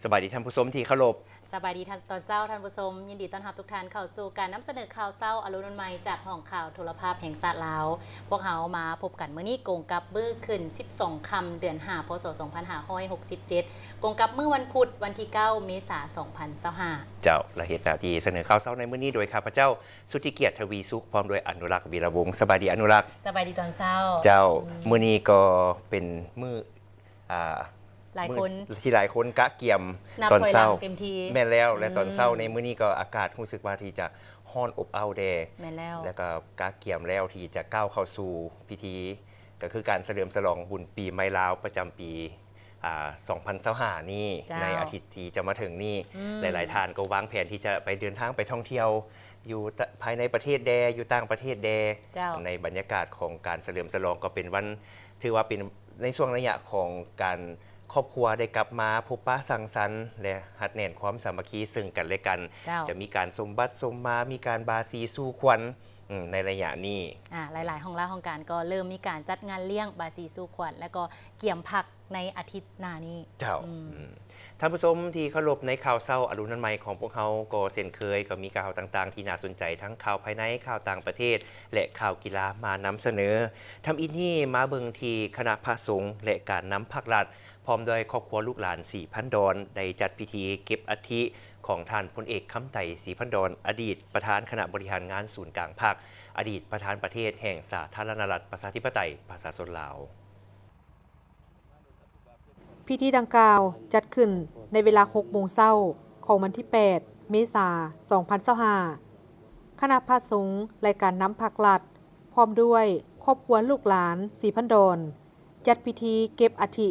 ສະບາຍດີທ່ານຜູ້ຊົມທີ່ເຄົາລົບ. ສະບາຍດີ ຕອນເຊົ້າທ່ານຜູ້ຊົມ, ຍິນດີຕ້ອນຮັບທຸກທ່ານເຂົ້າສູ່ການນຳສະເໜີຂ່າວເຊົ້າອາລຸນວັນໃໝ່ ຈາກຫ້ອງຂ່າວໂທລະພາບແຫ່ງຊາດລາວ. ພວກເຮົາມາພົບກັນມື້ນີ້ກົງກັບມື້ຂຶ້ນສິບສອງຄ່ຳ ເດືອນຫ້າ ພ.ສ. ສອງພັນຫ້າຮ້ອຍຫົກສິບເຈັດ ກົງກັບມື້ວັນພຸດ ວັນທີເກົ້າ ເມສາ ສອງພັນຊາວຫ້າ. ເຈົ້າ ແລະ ເຮັດໜ້າທີ່ສະເໜີຂ່າວເຊົ້າໃນມື້ນີ້ໂດຍຂ້າພະເຈົ້າ ສຸດທິກຽດ ທະວີສຸກ ພ້ອມດ້ວຍ ອະນຸລັກ ວິລະວົງ. ສະບາຍດີ ອະນຸລັກ. ສະບາຍດີຕອນເຊົ້າ. ເຈົ້າ ອືມ ມື້ນີ້ກໍເປັນມື້ ອ່າ ຫຼາຍຄົນ ທີ່ຫຼາຍຄົນກະກຽມຕອນເຊົ້າ. ແມ່ນແລ້ວ ແລະ ຕອນເຊົ້າໃນມື້ນີ້ກໍອາກາດຮູ້ສຶກວ່າທີ່ຈະຮ້ອນອົບອ້າວແດ່. ແມ່ນແລ້ວ ແລ້ວກໍກະກຽມແລ້ວທີ່ຈະກ້າວເຂົ້າສູ່ພິທີ ກໍຄືການສະເຫຼີມສະຫຼອງບຸນປີໃໝ່ລາວປະຈຳປີ ອ່າ ສອງພັນຊາວຫ້ານີ້ ໃນອາທິດທີ່ຈະມາເຖິງນີ້. ອືມ ຫຼາຍໆທ່ານກໍວາງແຜນທີ່ຈະໄປເດີນທາງໄປທ່ອງທ່ຽວຢູ່ ພາຍໃນປະເທດແດ່ ຢູ່ຕ່າງປະເທດແດ່. ເຈົ້າ ໃນບັນຍາກາດຂອງການສະເຫຼີມສະຫຼອງ ກໍເປັນວັນ ຖືວ່າເປັນໃນຊ່ວງໄລຍະຂອງການຄອບຄົວໄດ້ກັບມາພົບປະສັງສັນ ແລະ ຮັດແໜ້ນຄວາມສາມັກຄີເຊິ່ງກັນແລະກັນ. ເຈົ້າ ຈະມີການສົມບັດສົມມາ ມີການບາສີສູ່ຂວັນ ອືມ ໃນໄລຍະນີ້. ອ່າ ຫຼາຍໆຫ້ອງລາຫ້ອງການກໍເລີ່ມມີການຈັດງານລ້ຽງບາສີສູ່ຂວັນ ແລະ ກໍກຽມພັກໃນອາທິດໜ້ານີ້. ເຈົ້າ ອືມ ອືມ ທ່ານຜູ້ຊົມທີ່ເຄົາລົບ, ໃນຂ່າວເຊົ້າອາລຸນວັນໃໝ່ຂອງພວກເຮົາກໍເຊັ່ນເຄີຍ ກໍມີຂ່າວຕ່າງໆທີ່ໜ້າສົນໃຈ ທັງຂ່າວພາຍໃນ, ຂ່າວຕ່າງປະເທດ ແລະ ຂ່າວກິລາມານຳສະເໜີ. ທຳອິດນີ້ມາເບິ່ງທີ່ຄະນະພະສົງ ແລະ ການນຳພັກລັດ ພ້ອມດ້ວຍຄອບຄົວລູກຫຼານສີພັນດອນ ໄດ້ຈັດພິທີເກັບອັດຖິຂອງທ່ານ ພົນເອກ ຄຳໄຕ ສີພັນດອນ ອະດີດປະທານຄະນະບໍລິຫານງານສູນກາງພັກ, ອະດີດປະທານປະເທດແຫ່ງສາທາລະນະລັດ ປະຊາທິປະໄຕ ປະຊາຊົນລາວ. ພິທີດັ່ງກ່າວຈັດຂຶ້ນໃນເວລາຫົກໂມງເຊົ້າຂອງວັນທີແປດ ເມສາ ສອງພັນຊາວຫ້າ. ຄະນະພະສົງ ແລະ ການນຳພັກລັດ ພ້ອມດ້ວຍຄອບຄົວລູກຫຼານສີພັນດອນ ຈັດພິທີເກັບອັດຖິ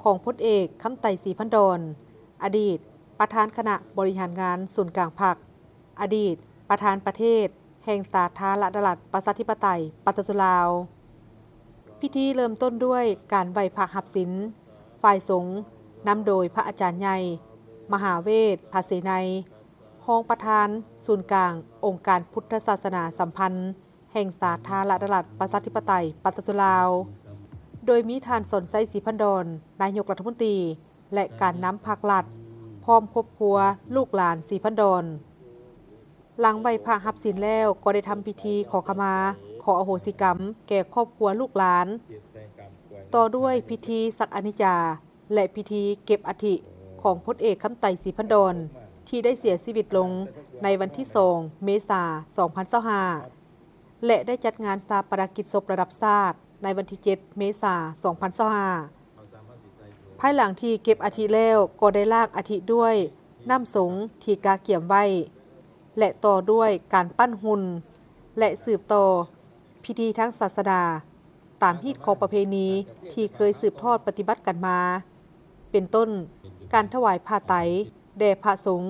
ຂອງພົນເອກ ຄຳໄຕ ສີພັນດອນ ອະດີດປະທານຄະນະບໍລິຫານງານສູນກາງພັກ, ອະດີດປະທານປະເທດ ແຫ່ງສາທາລະນະລັດ ປະຊາທິປະໄຕ ປະຊາຊົນລາວ. ພິທີເລີ່ມຕົ້ນດ້ວຍການໄຫວ້ພະຮັບສິນ ຝ່າຍສົງນຳໂດຍພະອາຈານໃຫຍ່ ມະຫາເວດ ພະເສໄນ ຮອງປະທານສູນກາງອົງການພຸດທະສາສະໜາສຳພັນ ແຫ່ງສາທາລະນະລັດ ປະຊາທິປະໄຕ ປະຊາຊົນລາວ, ໂດຍມີທ່ານ ສອນໄຊ ສີພັນດອນ ນາຍົກລັດຖະມົນຕີ ແລະ ການນຳພັກລັດ ພ້ອມຄອບຄົວລູກຫຼານສີພັນດອນ. ຫຼັງໄຫວ້ພະຮັບສິນແລ້ວ ກໍໄດ້ທຳພິທີຂໍຂະມາ ຂໍອະໂຫສິກຳແກ່ຄອບຄົວລູກຫຼານ, ຕໍ່ດ້ວຍພິທີສັກອານິຈາ ແລະ ພິທີເກັບອັດຖິຂອງພົນເອກ ຄຳໄຕ ສີພັນດອນ ທີ່ໄດ້ເສຍຊີວິດລົງໃນວັນທີສອງ ເມສາ ສອງພັນຊາວຫ້າ ແລະ ໄດ້ຈັດງານຊາປະນະກິດສົບລະດັບຊາດໃນວັນທີເຈັດ ເມສາ ສອງພັນຊາວຫ້າ. ພາຍຫຼັງທີ່ເກັບອັດຖິແລ້ວ ກໍໄດ້ລ້າງອັດຖິດ້ວຍນ້ຳສົງທີ່ກະກຽມໄວ້ ແລະ ຕໍ່ດ້ວຍການປັ້ນຫຸ່ນ ແລະ ສືບຕໍ່ພິທີທາງສາສະໜາຕາມຮີດຄອງປະເພນີທີ່ເຄີຍສືບທອດປະຕິບັດກັນມາ ເປັນຕົ້ນ ການຖວາຍຜ້າໄຕ ແດ່ພະສົງ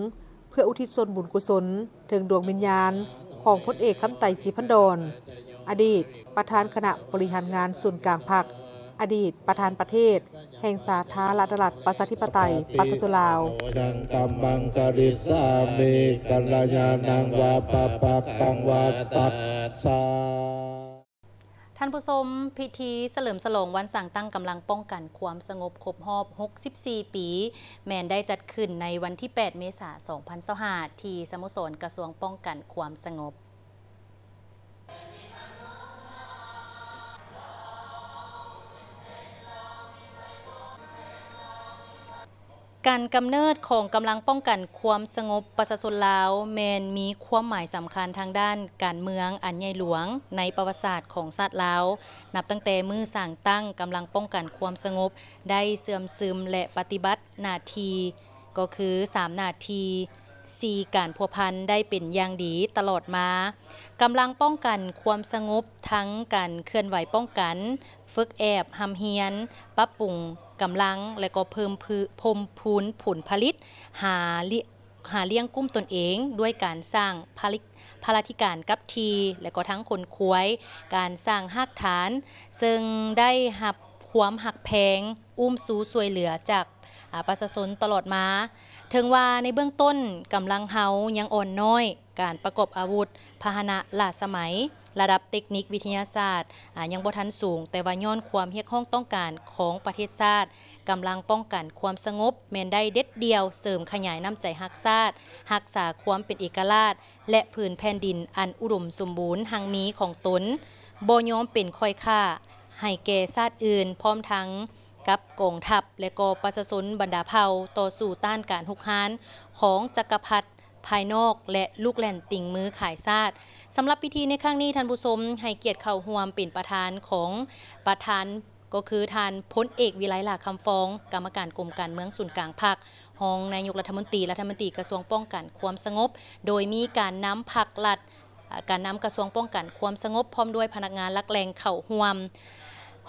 ເພື່ອອຸທິດສ່ວນບຸນກຸສົນເຖິງດວງວິນຍານຂອງພົນເອກ ຄຳໄຕ ສີພັນດອນ ອະດີດປະທານຄະນະບໍລິຫານງານສູນກາງພັກ, ອະດີດປະທານປະເທດແຫ່ງສາທາລະນະລັດ ປະຊາທິປະໄຕ ປະຊາຊົນລາວ. ທຳມັງກະລິດສາມິ ກັນລະຍານັງວາປະປັກຕັງວາຕັດສາ. ທ່ານຜູ້ຊົມ, ພິທີສະເຫຼີມສະຫຼອງວັນສ້າງຕັ້ງກຳລັງປ້ອງກັນຄວາມສະຫງົບຄົບຮອບຫົກສິບສີ່ປີ ແມ່ນໄດ້ຈັດຂຶ້ນໃນວັນທີແປດ ເມສາ ສອງພັນຊາວຫ້າ ທີ່ສະໂມສອນກະຊວງປ້ອງກັນຄວາມສະຫງົບ. ການກຳເນີດຂອງກຳລັງປ້ອງກັນຄວາມສະຫງົບປະຊາຊົນລາວ ແມ່ນມີຄວາມໝາຍສຳຄັນທາງດ້ານການເມືອງອັນໃຫຍ່ຫຼວງໃນປະຫວັດສາດຂອງຊາດລາວ, ນັບຕັ້ງແຕ່ມື້ສ້າງຕັ້ງກຳລັງປ້ອງກັນຄວາມສະຫງົບ ໄດ້ເຊື່ອມຊຶມ ແລະ ປະຕິບັດໜ້າທີ່ ກໍຄືສາມໜ້າທີ່ ສີ່ການພົວພັນໄດ້ເປັນຢ່າງດີຕະຫຼອດມາ. ກຳລັງປ້ອງກັນຄວາມສະຫງົບ ທັງການເຄື່ອນໄຫວປ້ອງກັນ, ຝຶກແອບຮ່ຳຮຽນ, ປັບປຸງກຳລັງ ແລະ ກໍເພີ່ມພູນຜົນຜະລິດ, ຫາ ຫາລ້ຽງກຸ້ມຕົນເອງດ້ວຍການສ້າງພະລິ ພະລາທິການກັບທີ່ ແລະ ກໍທັງຂົນຂວາຍ, ການສ້າງຮາກຖານ ເຊິ່ງໄດ້ຮັບຄວາມຮັກແພງ ອຸ້ມຊູຊ່ວຍເຫຼືອຈາກ ອາ ປະຊາຊົນຕະຫຼອດມາ. ເຖິງວ່າໃນເບື້ອງຕົ້ນກຳລັງເຮົາຍັງອ່ອນນ້ອຍ, ການປະກອບອາວຸດ, ພາຫະນະລ້າສະໄໝ, ລະດັບເຕັກນິກວິທະຍາສາດ ອາ ຍັງບໍ່ທັນສູງ, ແຕ່ວ່າຍ້ອນຄວາມຮຽກຮ້ອງຕ້ອງການຂອງປະເທດຊາດ, ກຳລັງປ້ອງກັນຄວາມສະຫງົບແມ່ນໄດ້ເດັດດ່ຽວເສີມຂະຫຍາຍນ້ຳໃຈຮັກຊາດ, ຮັກສາຄວາມເປັນເອກະລາດ ແລະ ຜືນແຜ່ນດິນອັນອຸດົມສົມບູນຮັ່ງມີຂອງຕົນ, ບໍ່ຍອມເປັນຂ້ອຍຂ້າໃຫ້ແກ່ຊາດອື່ນ, ພ້ອມທັງກັບກອງທັບ ແລະ ກໍປະຊາຊົນບັນດາເຜົ່າຕໍ່ສູ້ຕ້ານການຮຸກຮານຂອງຈັກກະພັດ ພາຍນອກ ແລະ ລຸກແລ່ນຕິງມືຂາຍຊາດ. ສຳລັບພິທີໃນຄັ້ງນີ້, ທ່ານຜູ້ຊົມໃຫ້ກຽດເຂົ້າຮ່ວມເປັນປະທານຂອງປະທານ ກໍຄືທ່ານພົນເອກ ວິໄລ ຫຼ້າຄຳຟອງ, ກຳມະການກົມການເມືອງສູນກາງພັກ, ຮອງນາຍົກລັດຖະມົນຕີ, ລັດຖະມົນຕີກະຊວງປ້ອງກັນຄວາມສະຫງົບ, ໂດຍມີການນຳພັກລັດ, ການນຳກະຊວງປ້ອງກັນຄວາມສະຫງົບ ພ້ອມດ້ວຍພະນັກງານຫຼັກແຫຼ່ງເຂົ້າຮ່ວມ.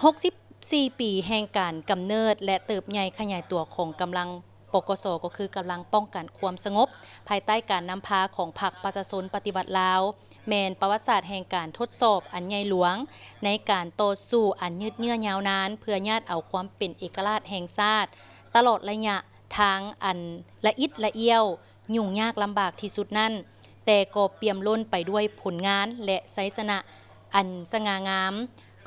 ຫົກສິບສີ່ປີແຫ່ງການກຳເນີດ ແລະ ເຕີບໃຫຍ່ຂະຫຍາຍຕົວຂອງກຳລັງ ປກສ ກໍຄືກຳລັງປ້ອງກັນຄວາມສະຫງົບ ພາຍໃຕ້ການນຳພາຂອງພັກປະຊາຊົນປະຕິວັດລາວ ແມ່ນປະຫວັດສາດແຫ່ງການທົດສອບອັນໃຫຍ່ຫຼວງ ໃນການຕໍ່ສູ້ອັນຍືດເຍື້ອຍາວນານ ເພື່ອຍາດເອົາຄວາມເປັນເອກະລາດແຫ່ງຊາດ ຕະຫຼອດໄລຍະທາງອັນລະອິດລະອ້ຽວ ຫຍຸ້ງຍາກລຳບາກທີ່ສຸດນັ້ນ, ແຕ່ກໍປ່ຽມລົ້ນໄປດ້ວຍຜົນງານ ແລະ ໄຊຊະນະອັນສະຫງ່າງາມ,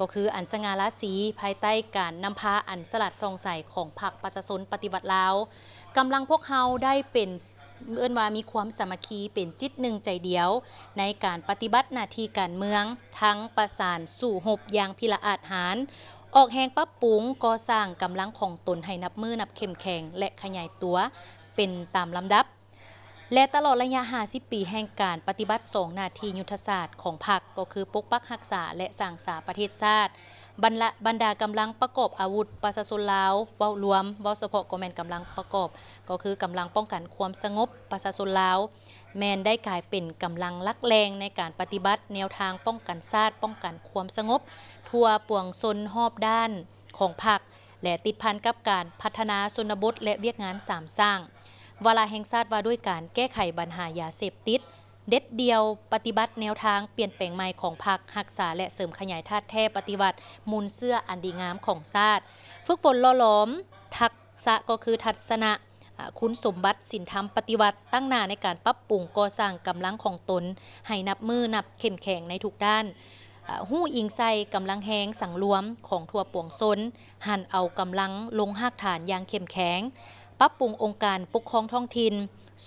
ກໍຄືອັນສະຫງ່າລາສີ ພາຍໃຕ້ການນຳພາອັນສະຫຼາດສ່ອງໃສຂອງພັກປະຊາຊົນປະຕິວັດລາວ. ກຳລັງພວກເຮົາໄດ້ເປັນ ເອີ້ນວ່າມີຄວາມສາມັກຄີ ເປັນຈິດໜຶ່ງໃຈດຽວ ໃນການປະຕິບັດໜ້າທີ່ການເມືອງ, ທັງປະສານສູ້ຮົບຢ່າງພິລະອາດຫານ, ອອກແຮງປັບປຸງກໍ່ສ້າງກຳລັງຂອງຕົນໃຫ້ນັບມື້ນັບເຂັ້ມແຂງ ແລະ ຂະຫຍາຍຕົວເປັນຕາມລຳດັບ. ແລະ ຕະຫຼອດໄລຍະຫ້າສິບປີແຫ່ງການປະຕິບັດສອງໜ້າທີ່ຍຸດທະສາດຂອງພັກ ກໍຄືປົກປັກຮັກສາ ແລະ ສ້າງສາປະເທດຊາດ, ບັນລະ ບັນດາກຳລັງປະກອບອາວຸດປະຊາຊົນລາວເວົ້າລວມ, ເວົ້າສະເພາະກໍແມ່ນກຳລັງປະກອບ ກໍຄືກຳລັງປ້ອງກັນຄວາມສະຫງົບປະຊາຊົນລາວ ແມ່ນໄດ້ກາຍເປັນກຳລັງຫຼັກແຫຼ່ງໃນການປະຕິບັດແນວທາງປ້ອງກັນຊາດ, ປ້ອງກັນຄວາມສະຫງົບທົ່ວປວງຊົນຮອບດ້ານຂອງພັກ ແລະ ຕິດພັນກັບການພັດທະນາຊົນນະບົດ ແລະ ວຽກງານສາມສ້າງ ວາລະແຫ່ງຊາດວ່າດ້ວຍການແກ້ໄຂບັນຫາຢາເສບຕິດ, ເດັດດ່ຽວປະຕິບັດແນວທາງປ່ຽນແປງໃໝ່ຂອງພັກ, ຮັກສາ ແລະ ເສີມຂະຫຍາຍທາດແທ້ປະຕິວັດມູນເຊື້ອອັນດີງາມຂອງຊາດ, ຝຶກຝົນຫຼໍ່ຫຼອມທັກສະ ກໍຄືທັດສະນະ ອາ ຄຸນສົມບັດສິນທຳປະຕິວັດ, ຕັ້ງໜ້າໃນການປັບປຸງກໍ່ສ້າງກຳລັງຂອງຕົນໃຫ້ນັບມື້ນັບເຂັ້ມແຂງໃນທຸກດ້ານ, ອາ ຮູ້ອີງໃສ່ກຳລັງແຮງສັງລວມຂອງທົ່ວປວງຊົນ, ຫັນເອົາກຳລັງລົງຮາກຖານຢ່າງເຂັ້ມແຂງ, ປັບປຸງອົງການປົກຄອງທ້ອງຖິ່ນ,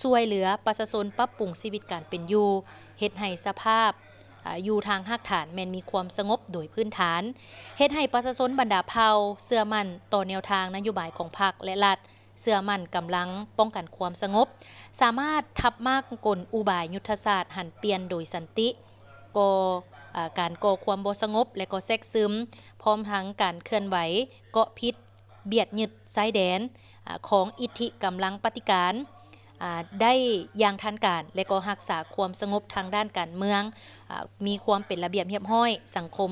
ຊ່ວຍເຫຼືອປະຊາຊົນປັບປຸງຊີວິດການເປັນຢູ່, ເຮັດໃຫ້ສະພາບ ອາ ຢູ່ທາງຮາກຖານແມ່ນມີຄວາມສະຫງົບໂດຍພື້ນຖານ, ເຮັດໃຫ້ປະຊາຊົນບັນດາເຜົ່າເຊື່ອໝັ້ນຕໍ່ແນວທາງນະໂຍບາຍຂອງພັກ ແລະ ລັດ, ເຊື່ອໝັ້ນກຳລັງປ້ອງກັນຄວາມສະຫງົບ, ສາມາດທັບມ້າງກົນອຸບາຍຍຸດທະສາດຫັນປ່ຽນໂດຍສັນຕິ, ກໍ່ ອາ ການກໍ່ຄວາມບໍ່ສະຫງົບ ແລະ ກໍແຊກຊຶມ, ພ້ອມທັງການເຄື່ອນໄຫວເກາະຜິດ, ບຽດຍຶດຊາຍແດນ ອາ ຂອງອິດທິກຳລັງປະຕິການ ອາ ໄດ້ຢ່າງທັນການ ແລະ ກໍຮັກສາຄວາມສະຫງົບທາງດ້ານການເມືອງ, ອາ ມີຄວາມເປັນລະບຽບຮຽບຮ້ອຍ, ສັງຄົມ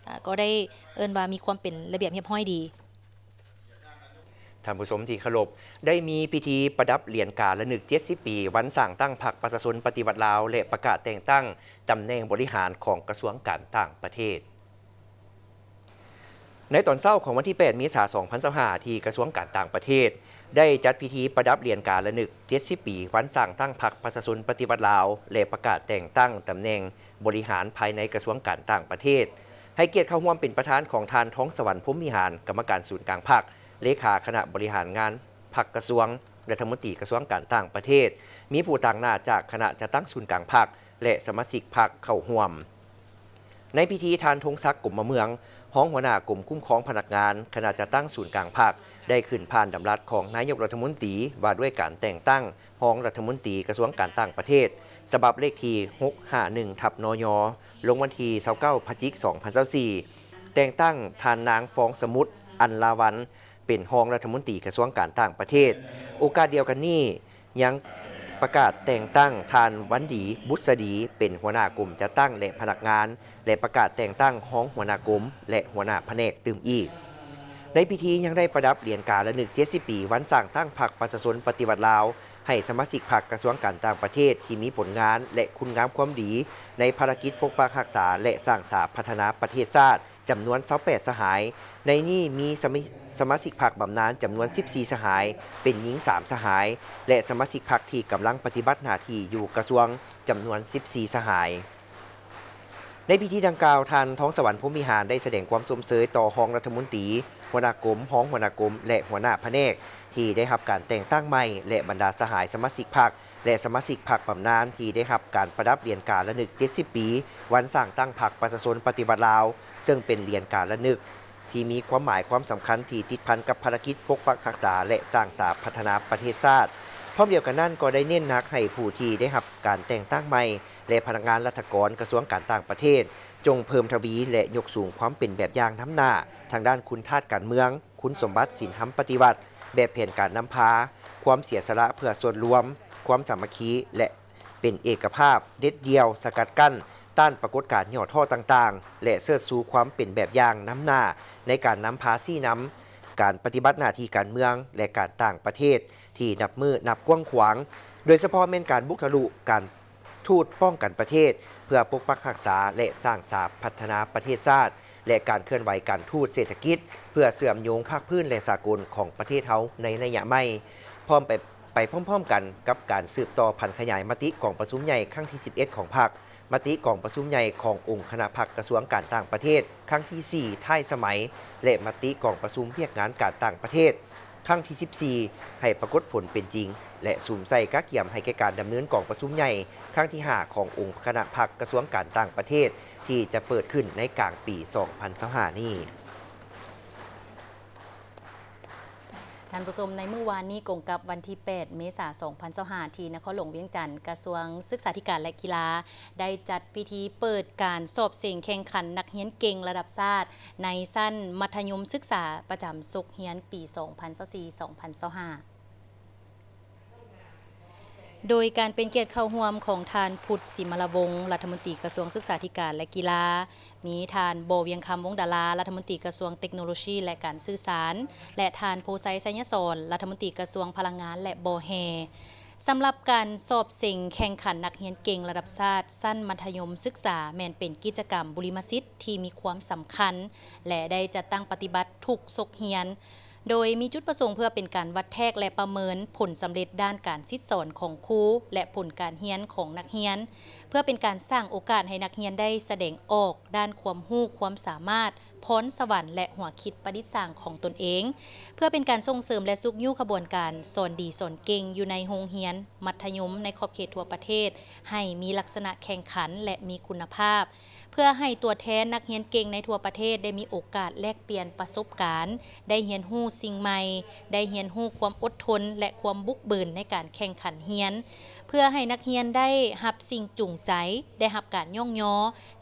ອາ ກໍໄດ້ເອີ້ນວ່າມີຄວາມເປັນລະບຽບຮຽບຮ້ອຍດີ. ທ່ານຜູ້ຊົມທີ່ເຄົາລົບ, ໄດ້ມີພິທີປະດັບຫຼຽນກາລະນຶກເຈັດສິບປີ ວັນສ້າງຕັ້ງພັກປະຊາຊົນປະຕິວັດລາວ ແລະ ປະກາດແຕ່ງຕັ້ງຕຳແໜ່ງບໍລິຫານຂອງກະຊວງການຕ່າງປະເທດ. ໃນຕອນເຊົ້າຂອງວັນທີແປດ ເມສາ ສອງພັນຊາວຫ້າ ທີ່ກະຊວງການຕ່າງປະເທດ ໄດ້ຈັດພິທີປະດັບຫຼຽນກາລະນຶກເຈັດສິບປີ ວັນສ້າງຕັ້ງພັກປະຊາຊົນປະຕິວັດລາວ ແລະ ປະກາດແຕ່ງຕັ້ງຕຳແໜ່ງບໍລິຫານພາຍໃນກະຊວງການຕ່າງປະເທດ, ໃຫ້ກຽດເຂົ້າຮ່ວມເປັນປະທານຂອງທ່ານ ທອງສະຫວັນ ພົມວິຫານ ກຳມະການສູນກາງພັກ, ເລຂາຄະນະບໍລິຫານງານພັກກະຊວງ, ລັດຖະມົນຕີກະຊວງການຕ່າງປະເທດ, ມີຜູ້ຕາງໜ້າຈາກຄະນະຈັດຕັ້ງສູນກາງພັກ ແລະ ສະມາຊິກພັກເຂົ້າຮ່ວມ. ໃນພິທີ ທ່ານ ພົງສັກ ກົມມະເມືອງ ຮອງຫົວໜ້າກົມຄຸ້ມຄອງພະນັກງານ ຄະນະຈັດຕັ້ງສູນກາງພັກ ໄດ້ຂຶ້ນຜ່ານດຳລັດຂອງນາຍົກລັດຖະມົນຕີ ວ່າດ້ວຍການແຕ່ງຕັ້ງຮອງລັດຖະມົນຕີກະຊວງການຕ່າງປະເທດ ສະບັບເລກທີ ຫົກຫ້າໜຶ່ງ ທັບ ນຍ ລົງວັນທີ ຊາວເກົ້າ ພະຈິກ ສອງພັນຊາວສີ່ ແຕ່ງຕັ້ງທ່ານນາງ ຟອງສະໝຸດ ອັນລາວັນ ເປັນຮອງລັດຖະມົນຕີກະຊວງການຕ່າງປະເທດ. ໂອກາດດຽວກັນນີ້ ຍັງປະກາດແຕ່ງຕັ້ງທ່ານ ວັນດີ ບຸດສະດີ ເປັນຫົວໜ້າກົມຈັດຕັ້ງ ແລະ ພະນັກງານ ແລະ ປະກາດແຕ່ງຕັ້ງຮອງຫົວໜ້າກົມ ແລະ ຫົວໜ້າພະແນກຕື່ມອີກ. ໃນພິທີຍັງໄດ້ປະດັບຫຼຽນກາລະນຶກເຈັດສິບປີ ວັນສ້າງຕັ້ງພັກປະຊາຊົນປະຕິວັດລາວ ໃຫ້ສະມາຊິກພັກກະຊວງການຕ່າງປະເທດທີ່ມີຜົນງານ ແລະ ຄຸນງາມຄວາມດີໃນພາລະກິດປົກປັກຮັກສາ ແລະ ສ້າງສາພັດທະນາປະເທດຊາດ ຈຳນວນຊາວແປດສະຫາຍ, ໃນນີ້ມີສະມິ ສະມາຊິກພັກບຳນານຈຳນວນສິບສີ່ສະຫາຍ, ເປັນຍິງສາມສະຫາຍ ແລະ ສະມາຊິກພັກທີ່ກຳລັງປະຕິບັດໜ້າທີ່ຢູ່ກະຊວງຈຳນວນສິບສີ່ສະຫາຍ. ໃນພິທີດັ່ງກ່າວ, ທ່ານ ທອງສະຫວັນ ພົມວິຫານ ໄດ້ສະແດງຄວາມຊົມເຊີຍຕໍ່ຮອງລັດຖະມົນຕີ, ຫົວໜ້າກົມ, ຮອງຫົວໜ້າກົມ ແລະ ຫົວໜ້າພະແນກ ທີ່ໄດ້ຮັບການແຕ່ງຕັ້ງໃໝ່ ແລະ ບັນດາສະຫາຍສະມາຊິກພັກ ແລະ ສະມາຊິກພັກບຳນານ ທີ່ໄດ້ຮັບການປະດັບຫຼຽນກາລະນຶກເຈັດສິບປີ ວັນສ້າງຕັ້ງພັກປະຊາຊົນປະຕິວັດລາວ, ເຊິ່ງເປັນຫຼຽນກາລະນຶກທີ່ມີຄວາມໝາຍຄວາມສຳຄັນ ທີ່ຕິດພັນກັບພາລະກິດປົກປັກຮັກສາ ແລະ ສ້າງສາພັດທະນາປະເທດຊາດ. ພ້ອມດຽວກັນນັ້ນ, ກໍໄດ້ເນັ້ນໜັກໃຫ້ຜູ້ທີ່ໄດ້ຮັບການແຕ່ງຕັ້ງໃໝ່ ແລະ ພະນັກງານລັດຖະກອນກະຊວງການຕ່າງປະເທດ ຈົ່ງເພີ່ມທະວີ ແລະ ຍົກສູງຄວາມເປັນແບບຢ່າງນຳໜ້າທາງດ້ານຄຸນທາດການເມືອງ, ຄຸນສົມບັດສິນທຳປະຕິວັດ, ແບບແຜນການນຳພາ, ຄວາມເສຍສະຫຼະເພື່ອສ່ວນລວມ, ຄວາມສາມັກຄີ ແລະ ເປັນເອກະພາບ, ເດັດດ່ຽວ, ສະກັດກັ້ນ, ຕ້ານປາກົດການຫຍໍ້ທໍ້ຕ່າງໆ ແລະ ເຊີດຊູຄວາມເປັນແບບຢ່າງນຳໜ້າໃນການນຳພາຊີ້ນຳການປະຕິບັດໜ້າທີ່ການເມືອງ ແລະ ການຕ່າງປະເທດທີ່ນັບມື້ນັບກວ້າງຂວາງ, ໂດຍສະເພາະແມ່ນການບຸກທະລຸການ ທູດປ້ອງກັນປະເທດ ເພື່ອປົກປັກຮັກສາ ແລະ ສ້າງສາພັດທະນາປະເທດຊາດ ແລະ ການເຄື່ອນໄຫວການທູດເສດຖະກິດ ເພື່ອເຊື່ອມໂຍງພາກພື້ນ ແລະ ສາກົນຂອງປະເທດເຮົາໃນໄລຍະໃໝ່, ພ້ອມໄປ ໄປພ້ອມໆກັນກັບການສືບຕໍ່ຜັນຂະຫຍາຍມະຕິກອງປະຊຸມໃຫຍ່ຄັ້ງທີສິບເອັດຂອງພັກ, ມະຕິກອງປະຊຸມໃຫຍ່ຂອງອົງຄະນະພັກກະຊວງການຕ່າງປະເທດຄັ້ງທີສີ່ທ້າຍສະໄໝ ແລະ ມະຕິກອງປະຊຸມວຽກງານການຕ່າງປະເທດ ຄັ້ງທີສິບສີ່ ໃຫ້ປາກົດຜົນເປັນຈິງ ແລະ ສຸມໃສ່ກະກຽມໃຫ້ແກ່ການດຳເນີນກອງປະຊຸມໃຫຍ່ຄັ້ງທີຫ້າ ຂອງອົງຄະນະພັກກະຊວງການຕ່າງປະເທດ ທີ່ຈະເປີດຂຶ້ນໃນກາງປີສອງພັນຊາວຫ້ານີ້. ທ່ານຜູ້ຊົມ, ໃນມື້ວານນີ້ກົງກັບວັນທີແປດ ເມສາ ສອງພັນຊາວຫ້າ ທີ່ນະຄອນຫຼວງວຽງຈັນ, ກະຊວງສຶກສາທິການ ແລະ ກິລາ ໄດ້ຈັດພິທີເປີດການສອບເສັງແຂ່ງຂັນນັກຮຽນເກັ່ງລະດັບຊາດ ໃນຊັ້ນມັດທະຍົມສຶກສາປະຈຳສົກຮຽນປີສອງພັນຊາວສີ່ ສອງພັນຊາວຫ້າ ໂດຍການເປັນກຽດເຂົ້າຮ່ວມຂອງທ່ານ ພຸດ ສີມາລະວົງ ລັດຖະມົນຕີກະຊວງສຶກສາທິການ ແລະ ກິລາ, ມີທ່ານ ບໍ່ ວຽງຄຳ ວົງດາລາ ລັດຖະມົນຕີກະຊວງເຕັກໂນໂລຊີ ແລະ ການສື່ສານ ແລະ ທ່ານ ໂພໄຊ ໄຊຍະສອນ ລັດຖະມົນຕີກະຊວງພະລັງງານ ແລະ ບໍ່ແຮ່. ສຳລັບການສອບເສັງແຂ່ງຂັນນັກຮຽນເກັ່ງລະດັບຊາດຊັ້ນມັດທະຍົມສຶກສາ ແມ່ນເປັນກິດຈະກຳບຸລິມະສິດທີ່ມີຄວາມສຳຄັນ ແລະ ໄດ້ຈັດຕັ້ງປະຕິບັດທຸກສົກຮຽນ, ໂດຍມີຈຸດປະສົງເພື່ອເປັນການວັດແທກ ແລະ ປະເມີນຜົນສຳເລັດດ້ານການສິດສອນຂອງຄູ ແລະ ຜົນການຮຽນຂອງນັກຮຽນ, ເພື່ອເປັນການສ້າງໂອກາດໃຫ້ນັກຮຽນໄດ້ສະແດງອອກດ້ານຄວາມຮູ້ຄວາມສາມາດ, ພອນສະຫວັນ ແລະ ຫົວຄິດປະດິດສ້າງຂອງຕົນເອງ, ເພື່ອເປັນການສົ່ງເສີມ ແລະ ຊຸກຍູ້ຂະບວນການສອນດີສອນເກັ່ງຢູ່ໃນໂຮງຮຽນມັດທະຍົມໃນຂອບເຂດທົ່ວປະເທດ ໃຫ້ມີລັກສະນະແຂ່ງຂັນ ແລະ ມີຄຸນນະພາບ, ເພື່ອໃຫ້ຕົວແທນນັກຮຽນເກັ່ງໃນທົ່ວປະເທດໄດ້ມີໂອກາດແລກປ່ຽນປະສົບການ, ໄດ້ຮຽນຮູ້ສິ່ງໃໝ່, ໄດ້ຮຽນຮູ້ຄວາມອົດທົນ ແລະ ຄວາມບຸກບືນໃນການແຂ່ງຂັນຮຽນ, ເພື່ອໃຫ້ນັກຮຽນໄດ້ຮັບສິ່ງຈູງໃຈ, ໄດ້ຮັບການຍ້ອງຍໍ,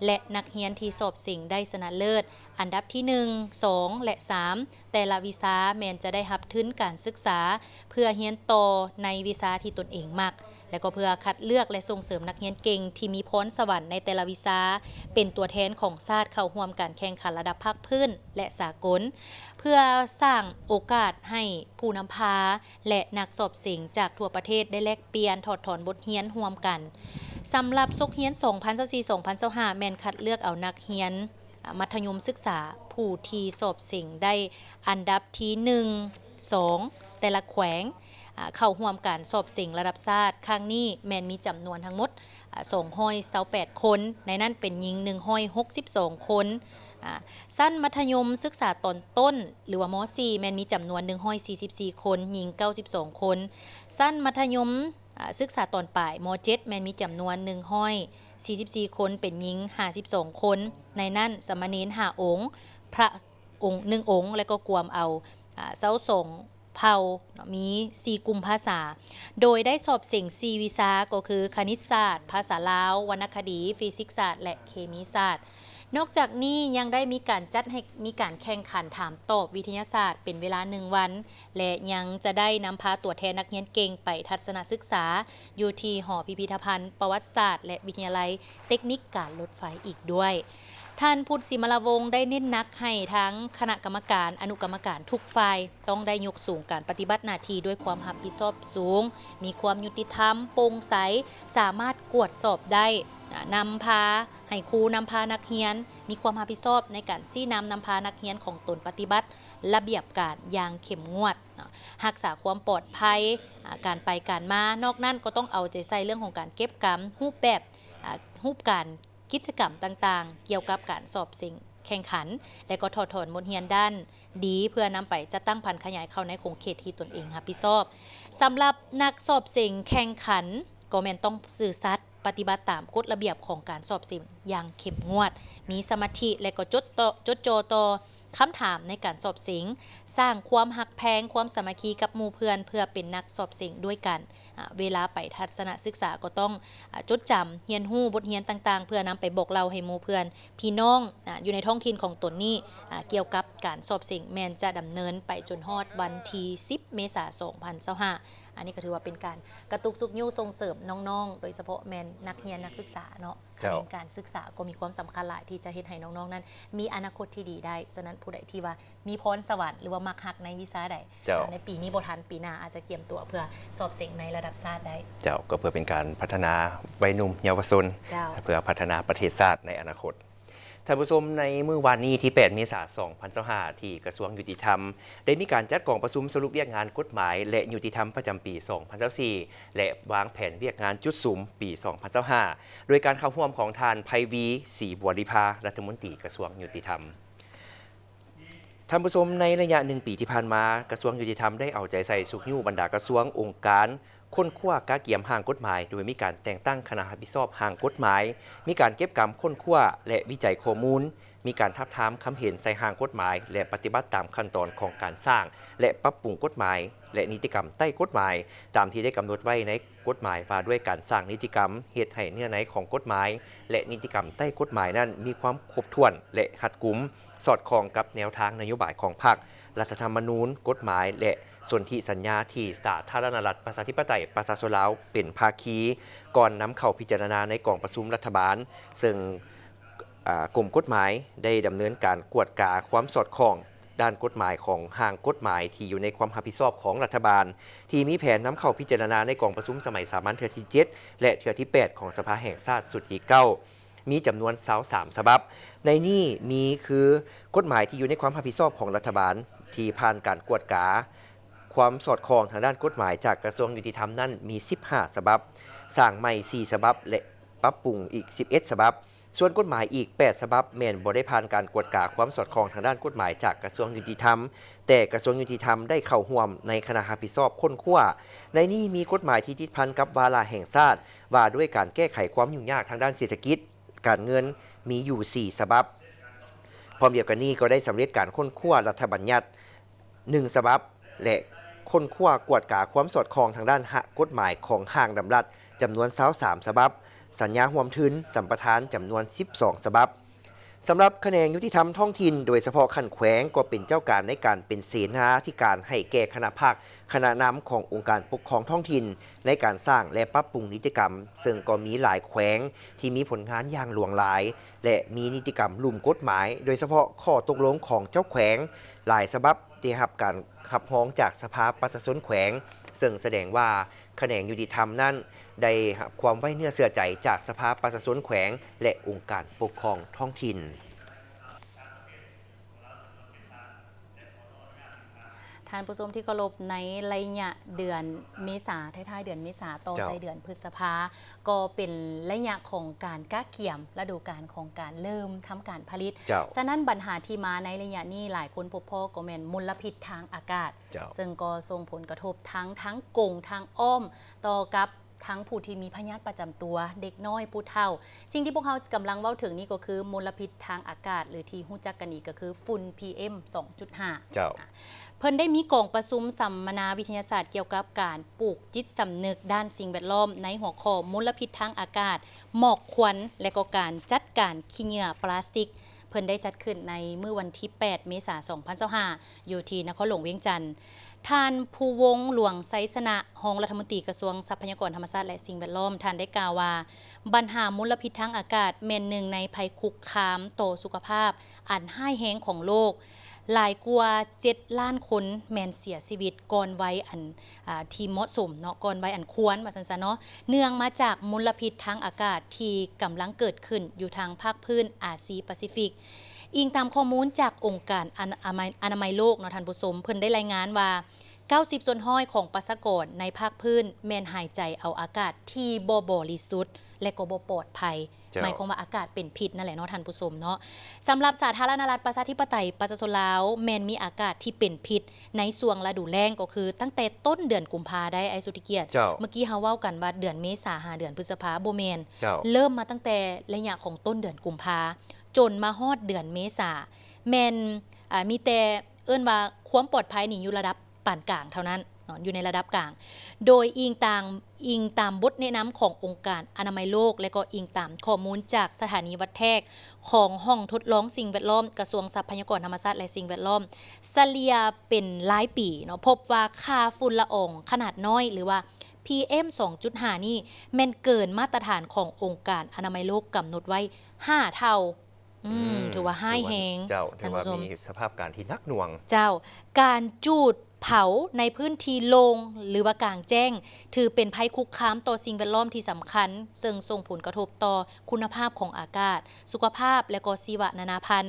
ແລະ ນັກຮຽນທີ່ສອບເສັງໄດ້ຊະນະເລີດ ອັນດັບທີໜຶ່ງ, ສອງ ແລະ ສາມ ແຕ່ລະວິຊາແມ່ນຈະໄດ້ຮັບທຶນການສຶກສາເພື່ອຮຽນຕໍ່ໃນວິຊາທີ່ຕົນເອງມັກ ແລະ ກໍເພື່ອຄັດເລືອກ ແລະ ສົ່ງເສີມນັກຮຽນເກັ່ງທີ່ມີພອນສະຫວັນໃນແຕ່ລະວິຊາ ເປັນຕົວແທນຂອງຊາດເຂົ້າຮ່ວມການແຂ່ງຂັນລະດັບພາກພື້ນ ແລະ ສາກົນ, ເພື່ອສ້າງໂອກາດໃຫ້ຜູ້ນຳພາ ແລະ ນັກສອບເສັງຈາກທົ່ວປະເທດໄດ້ແລກປ່ຽນ, ຖອດຖອນບົດຮຽນຮ່ວມກັນ. ສຳລັບສົກຮຽນສອງພັນຊາວສີ່ ສອງພັນຊາວຫ້າ ແມ່ນຄັດເລືອກເອົານັກຮຽນ ອາ ມັດທະຍົມສຶກສາຜູ້ທີ່ສອບເສັງໄດ້ອັນດັບທີໜຶ່ງ ສອງ ແຕ່ລະແຂວງ ອາ ເຂົ້າຮ່ວມການສອບເສັງລະດັບຊາດຄັ້ງນີ້ ແມ່ນມີຈຳນວນທັງໝົດ ອາ ສອງຮ້ອຍຊາວແປດຄົນ, ໃນນັ້ນເປັນຍິງໜຶ່ງຮ້ອຍຫົກສິບສອງຄົນ. ອາ ຊັ້ນມັດທະຍົມສຶກສາຕອນຕົ້ນ ຫຼືວ່າ ມ.ສີ່ ແມ່ນມີຈຳນວນໜຶ່ງຮ້ອຍສີ່ສິບສີ່ຄົນ, ຍິງເກົ້າສິບສອງຄົນ. ຊັ້ນມັດທະຍົມ ອາ ສຶກສາຕອນປາຍ ມ.ເຈັດ ແມ່ນມີຈຳນວນໜຶ່ງຮ້ອຍສີ່ສິບສີ່ຄົນ, ເປັນຍິງຫ້າສິບສອງຄົນ, ໃນນັ້ນສາມະເນນຫ້າອົງ, ພະອົງໜຶ່ງອົງ ແລະ ກໍກວມເອົາ ອາ ຊາວສອງເຜົ່າເນາະ, ມີສີ່ກຸ່ມພາສາ, ໂດຍໄດ້ສອບເສັງສີ່ວິຊາ ກໍຄື ຄະນິດສາດ, ພາສາລາວ, ວັນນະຄະດີ, ຟີຊິກສາດ ແລະ ເຄມີສາດ. ນອກຈາກນີ້ຍັງໄດ້ມີການຈັດໃຫ້ມີການແຂ່ງຂັນຖາມຕອບວິທະຍາສາດເປັນເວລາໜຶ່ງວັນ ແລະ ຍັງຈະໄດ້ນຳພາຕົວແທນນັກຮຽນເກັ່ງໄປທັດສະນະສຶກສາຢູ່ທີ່ຫໍພິພິທະພັນປະຫວັດສາດ ແລະ ວິທະຍາໄລເຕັກນິກການລົດໄຟອີກດ້ວຍ. ທ່ານ ພຸດ ສີມາລະວົງ ໄດ້ເນັ້ນໜັກໃຫ້ທາງຄະນະກຳມະການ, ອະນຸກຳມະການທຸກຝ່າຍ ຕ້ອງໄດ້ຍົກສູງການປະຕິບັດໜ້າທີ່ດ້ວຍຄວາມຮັບຜິດຊອບສູງ, ມີຄວາມຍຸຕິທຳ, ໂປ່ງໃສ, ສາມາດກວດສອບໄດ້, ນຳພາ ໃຫ້ຄູນຳພານັກຮຽນມີຄວາມຮັບຜິດຊອບໃນການຊີ້ນຳນຳພານັກຮຽນຂອງຕົນປະຕິບັດລະບຽບການຢ່າງເຂັ້ມງວດເນາະ, ຮັກສາຄວາມປອດໄພ ອາ ການໄປການມາ. ນອກນັ້ນກໍຕ້ອງເອົາໃຈໃສ່ເລື່ອງຂອງການເກັບກຳຮູບແບບ ອາ ຮູບການ ກິດຈະກຳຕ່າງໆ ກ່ຽວກັບການສອບເສັງແຂ່ງຂັນ ແລະ ກໍຖອດຖອນບົດຮຽນດ້ານດີ ເພື່ອນຳໄປຈັດຕັ້ງຜັນຂະຫຍາຍເຂົ້າໃນຂົງເຂດທີ່ຕົນເອງຮັບຜິດຊອບ. ສຳລັບນັກສອບເສັງແຂ່ງຂັນ ກໍແມ່ນຕ້ອງຊື່ສັດ ປະຕິບັດຕາມກົດລະບຽບຂອງການສອບເສັງຢ່າງເຂັ້ມງວດ, ມີສະມາທິ ແລະ ກໍຈົດຕໍ່ ຈົດຈ່ອຕໍ່ຄຳຖາມໃນການສອບເສັງ, ສ້າງຄວາມຮັກແພງ, ຄວາມສາມັກຄີກັບໝູ່ເພື່ອນ ເພື່ອເປັນນັກສອບເສັງດ້ວຍກັນ. ອາ ເວລາໄປທັດສະນະສຶກສາກໍຕ້ອງ ອາ ຈົດຈຳ ຮຽນຮູ້ບົດຮຽນຕ່າງໆ ເພື່ອນຳໄປບອກເລົ່າໃຫ້ໝູ່ເພື່ອນ ພີ່ນ້ອງ ອາ ຢູ່ໃນທ້ອງຖິ່ນຂອງຕົນນີ້ ອາ ກ່ຽວກັບການສອບເສັງ ແມ່ນຈະດຳເນີນໄປຈົນຮອດວັນທີສິບ ເມສາ ສອງພັນຊາວຫ້າ. ອັນນີ້ກໍຖືວ່າເປັນການກະຕຸກຊຸກຍູ້ສົ່ງເສີມນ້ອງໆ ໂດຍສະເພາະແມ່ນນັກຮຽນນັກສຶກສາເນາະ. ເຈົ້າ. ຂະແໜງການສຶກສາກໍມີຄວາມສຳຄັນຫຼາຍທີ່ຈະເຮັດໃຫ້ນ້ອງໆນັ້ນມີອະນາຄົດທີ່ດີໄດ້. ສະນັ້ນຜູ້ໃດທີ່ວ່າມີພອນສະຫວັນ ຫຼືວ່າມັກຮັກໃນວິຊາໃດ ເຈົ້າ. ໃນປີນີ້ບໍ່ທັນ ປີໜ້າອາດຈະກຽມຕົວເພື່ອສອບເສັງໃນລະດັບຊາດໄດ້. ເຈົ້າ. ກໍເພື່ອເປັນການພັດທະນາໄວໜຸ່ມເຍົາວະຊົນ ເຈົ້າ. ເພື່ອພັດທະນາປະເທດຊາດໃນອະນາຄົດ. ທ່ານຜູ້ຊົມ, ໃນມື້ວານນີ້ທີແປດ ເມສາ ສອງພັນຊາວຫ້າ ທີ່ກະຊວງຍຸຕິທຳ ໄດ້ມີການຈັດກອງປະຊຸມສະຫຼຸບວຽກງານກົດໝາຍ ແລະ ຍຸຕິທຳປະຈຳປີ ສອງພັນຊາວສີ່ ແລະ ວາງແຜນວຽກງານຈຸດສຸມປີ ສອງພັນຊາວຫ້າ ໂດຍການເຂົ້າຮ່ວມຂອງທ່ານ ໄພວີ ສີບົວລິພາ ລັດຖະມົນຕີກະຊວງຍຸຕິທຳ. ທ່ານຜູ້ຊົມ, ໃນໄລຍະໜຶ່ງປີທີ່ຜ່ານມາ, ກະຊວງຍຸຕິທຳໄດ້ເອົາໃຈໃສ່ຊຸກຍູ້ບັນດາກະຊວງ, ອົງການ ຄົ້ນຄວ້າກະກຽມຮ່າງກົດໝາຍ ໂດຍມີການແຕ່ງຕັ້ງຄະນະຮັບຜິດຊອບຮ່າງກົດໝາຍ, ມີການເກັບກຳຄົ້ນຄວ້າ ແລະ ວິໄຈຂໍ້ມູນ, ມີການທາບທາມຄຳເຫັນໃສ່ຮ່າງກົດໝາຍ ແລະ ປະຕິບັດຕາມຂັ້ນຕອນຂອງການສ້າງ ແລະ ປັບປຸງກົດໝາຍ ແລະ ນິຕິກຳໃຕ້ກົດໝາຍ ຕາມທີ່ໄດ້ກຳນົດໄວ້ໃນກົດໝາຍວ່າດ້ວຍການສ້າງນິຕິກຳ, ເຮັດໃຫ້ເນື້ອໃນຂອງກົດໝາຍ ແລະ ນິຕິກຳໃຕ້ກົດໝາຍນັ້ນມີຄວາມຄົບຖ້ວນ ແລະ ຮັດກຸມ, ສອດຄ່ອງກັບແນວທາງນະໂຍບາຍຂອງພັກ, ລັດຖະທຳມະນູນ, ກົດໝາຍ ແລະ ສົນທິສັນຍາທີ່ສາທາລະນະລັດ ປະຊາທິປະໄຕ ປະຊາຊົນລາວເປັນພາຄີ, ກ່ອນນຳເຂົ້າພິຈາລະນາໃນກອງປະຊຸມລັດຖະບານ, ເຊິ່ງ ອາ ກົມກົດໝາຍໄດ້ດຳເນີນການກວດກາຄວາມສອດຄ່ອງດ້ານກົດໝາຍຂອງຮ່າງກົດໝາຍທີ່ຢູ່ໃນຄວາມຮັບຜິດຊອບຂອງລັດຖະບານ, ທີ່ມີແຜນນຳເຂົ້າພິຈາລະນາໃນກອງປະຊຸມສະໄໝສາມັນເທື່ອທີເຈັດ ແລະ ເທື່ອທີແປດ ຂອງສະພາແຫ່ງຊາດຊຸດທີເກົ້າ ມີຈຳນວນຊາວສາມສະບັບ. ໃນນີ້ມີຄື ກົດໝາຍທີ່ຢູ່ໃນຄວາມຮັບຜິດຊອບຂອງລັດຖະບານ ທີ່ຜ່ານການກວດກາຄວາມສອດຄ່ອງທາງດ້ານກົດໝາຍຈາກກະຊວງຍຸຕິທຳນັ້ນມີສິບຫ້າສະບັບ, ສ້າງໃໝ່ສີ່ສະບັບ ແລະ ປັບປຸງອີກສິບເອັດສະບັບ. ສ່ວນກົດໝາຍອີກແປດສະບັບແມ່ນບໍ່ໄດ້ຜ່ານການກວດກາຄວາມສອດຄ່ອງທາງດ້ານກົດໝາຍຈາກກະຊວງຍຸຕິທຳ, ແຕ່ກະຊວງຍຸຕິທຳໄດ້ເຂົ້າຮ່ວມໃນຄະນະຮັບຜິດຊອບຄົ້ນຄວ້າ. ໃນນີ້ມີກົດໝາຍທີ່ຕິດພັນກັບວາລະແຫ່ງຊາດ ວ່າດ້ວຍການແກ້ໄຂຄວາມຫຍຸ້ງຍາກທາງດ້ານເສດຖະກິດ, ການເງິນ ມີຢູ່ສີ່ສະບັບ. ພ້ອມດຽວກັນນີ້ກໍໄດ້ສຳເລັດການຄົ້ນຄວ້າລັດຖະບັນຍັດໜຶ່ງສະບັບ ແລະ ຄົ້ນຄວ້າກວດກາຄວາມສອດຄ່ອງທາງດ້ານຮະ ກົດໝາຍຂອງຮ່າງດຳລັດຈຳນວນຊາວສາມສະບັບ, ສັນຍາຮ່ວມທຶນສຳປະທານຈຳນວນສິບສອງສະບັບ. ສຳລັບຂະແໜງຍຸຕິທຳທ້ອງຖິ່ນ ໂດຍສະເພາະຂັ້ນແຂວງ ກໍເປັນເຈົ້າການໃນການເປັນເສນາທິການໃຫ້ແກ່ຄະນະພັກ, ຄະນະນຳຂອງອົງການປົກຄອງທ້ອງຖິ່ນ ໃນການສ້າງ ແລະ ປັບປຸງນິຕິກຳ, ເຊິ່ງກໍມີຫຼາຍແຂວງທີ່ມີຜົນງານຢ່າງຫຼວງຫຼາຍ ແລະ ມີນິຕິກຳລຸ່ມກົດໝາຍ, ໂດຍສະເພາະຂໍ້ຕົກລົງຂອງເຈົ້າແຂວງ, ຫຼາຍສະບັບໄດ້ຮັບການຮັບຮອງຈາກສະພາປະຊາຊົນແຂວງ, ເຊິ່ງສະແດງວ່າຂະແໜງຍຸຕິທຳນັ້ນໄດ້ຮັບຄວາມໄວ້ເນື້ອເຊື່ອໃຈຈາກສະພາປະຊາຊົນແຂວງ ແລະ ອົງການປົກຄອງທ້ອງຖິ່ນ. ທ່ານຜູ້ຊົມທີ່ເຄົາລົບ, ໃນໄລຍະເດືອນເມສາ, ທ້າຍໆເດືອນເມສາ ຕໍ່ ເຈົ້າ ໃສ່ເດືອນພຶດສະພາ ກໍເປັນໄລຍະຂອງການກະກຽມລະດູການຂອງການເລີ່ມທຳການຜະລິດ. ເຈົ້າ. ສະນັ້ນບັນຫາທີ່ມາໃນໄລຍະນີ້ ຫຼາຍຄົນພົບພໍ້ກໍແມ່ນມົນລະພິດທາງອາກາດ, ເຈົ້າ. ເຊິ່ງກໍສົ່ງຜົນກະທົບທັງທາງກົງທາງອ້ອມຕໍ່ກັບ ທັງຜູ້ທີ່ມີພະຍາດປະຈຳຕົວ, ເດັກນ້ອຍ, ຜູ້ເຖົ້າ. ສິ່ງທີ່ພວກເຮົາກຳລັງເວົ້າເຖິງນີ້ກໍຄືມົນລະພິດທາງອາກາດ ຫຼື ທີ່ຮູ້ຈັກກັນດີກໍຄືຝຸ່ນ ພີເອັມ ສອງຈຸດຫ້າ. ເຈົ້າ. ເພິ່ນໄດ້ມີກອງປະຊຸມສຳມະນາວິທະຍາສາດກ່ຽວກັບການປູກຈິດສຳນຶກດ້ານສິ່ງແວດລ້ອມ ໃນຫົວຂໍ້ມົນລະພິດທາງອາກາດ, ໝອກຄວັນ ແລະ ກໍການຈັດການຂີ້ເຫຍື້ອປລາສຕິກ. ເພິ່ນໄດ້ຈັດຂຶ້ນໃນມື້ວັນທີແປດ ເມສາ ສອງພັນຊາວຫ້າ ຢູ່ທີ່ນະຄອນຫຼວງວຽງຈັນ. ທ່ານ ພູວົງ ຫຼວງໄຊຊະນະ ຮອງລັດຖະມົນຕີກະຊວງຊັບພະຍາກອນທຳມະຊາດ ແລະ ສິ່ງແວດລ້ອມ, ທ່ານໄດ້ກ່າວວ່າ ບັນຫາມົນລະພິດທາງອາກາດແມ່ນໜຶ່ງໃນໄພຄຸກຄາມຕໍ່ສຸຂະພາບອັນຮ້າຍແຮງຂອງໂລກ. ຫຼາຍກວ່າເຈັດລ້ານຄົນແມ່ນເສຍຊີວິດກ່ອນໄວອັນ ອາ ທີ່ເໝາະສົມເນາະ, ກ່ອນໄວອັນຄວນ ວ່າຊັ້ນຊະເນາະ, ເນື່ອງມາຈາກມົນລະພິດທາງອາກາດທີ່ກຳລັງເກີດຂຶ້ນຢູ່ທາງພາກພື້ນອາຊີປາຊີຟິກ. ອີງຕາມຂໍ້ມູນຈາກອົງການອະນາໄມ ອະນາໄມໂລກເນາະທ່ານຜູ້ຊົມ, ເພິ່ນໄດ້ລາຍງານວ່າ ເກົ້າສິບສ່ວນຮ້ອຍຂອງປະຊາກອນໃນພາກພື້ນແມ່ນຫາຍໃຈເອົາອາກາດທີ່ບໍ່ບໍລິສຸດ ແລະ ກໍບໍ່ປອດໄພ. ເຈົ້າ ໝາຍຄວາມວ່າອາກາດເປັນພິດນັ້ນແຫຼະເນາະທ່ານຜູ້ຊົມເນາະ. ສຳລັບສາທາລະນະລັດປະຊາທິປະໄຕປະຊາຊົນລາວ ແມ່ນມີອາກາດທີ່ເປັນພິດໃນຊ່ວງລະດູແລ້ງ ກໍຄືຕັ້ງແຕ່ຕົ້ນເດືອນກຸມພາໄດ໋ ອ້າຍສຸດທິກຽດ. ເຈົ້າ ເມື່ອກີ້ເຮົາເວົ້າກັນວ່າເດືອນເມສາຫາເດືອນພຶດສະພາ ບໍ່ແມ່ນ. ເຈົ້າ ເລີ່ມມາຕັ້ງແຕ່ໄລຍະຂອງຕົ້ນເດືອນກຸມພາ ຈົນມາຮອດເດືອນເມສາ ແມ່ນ ອ່າ ມີແຕ່ເອີ້ນວ່າຄວາມປອດໄພນີ້ຢູ່ລະດັບປານກາງເທົ່ານັ້ນເນາະ ຢູ່ໃນລະດັບກາງ ໂດຍອີງຕາມ ອີງຕາມບົດແນະນຳຂອງອົງການອະນາໄມໂລກ ແລະ ກໍອີງຕາມຂໍ້ມູນຈາກສະຖານີວັດແທກຂອງຫ້ອງທົດລອງສິ່ງແວດລ້ອມ ກະຊວງຊັບພະຍາກອນທຳມະຊາດ ແລະ ສິ່ງແວດລ້ອມ ສະເລ່ຍເປັນລາຍປີເນາະ ພົບວ່າຄ່າຝຸ່ນລະອອງຂະໜາດນ້ອຍ ຫຼືວ່າ ພີເອັມ ສອງຈຸດຫ້າ ນີ້ ແມ່ນເກີນມາດຕະຖານຂອງອົງການອະນາໄມໂລກກຳນົດໄວ້ຫ້າເທົ່າ. ອືມ ອືມ ຖືວ່າຮ້າຍແຮງ ເຈົ້າ ຖືວ່າມີສະພາບການທີ່ໜັກໜ່ວງ. ເຈົ້າ ການຈູດເຜົາໃນພື້ນທີ່ໂລ່ງ ຫຼືວ່າກາງແຈ້ງ ຖືເປັນໄພຄຸກຄາມຕໍ່ສິ່ງແວດລ້ອມທີ່ສຳຄັນ ເຊິ່ງສົ່ງຜົນກະທົບຕໍ່ຄຸນນະພາບຂອງອາກາດ, ສຸຂະພາບ ແລະ ກໍຊີວະນານາພັນ.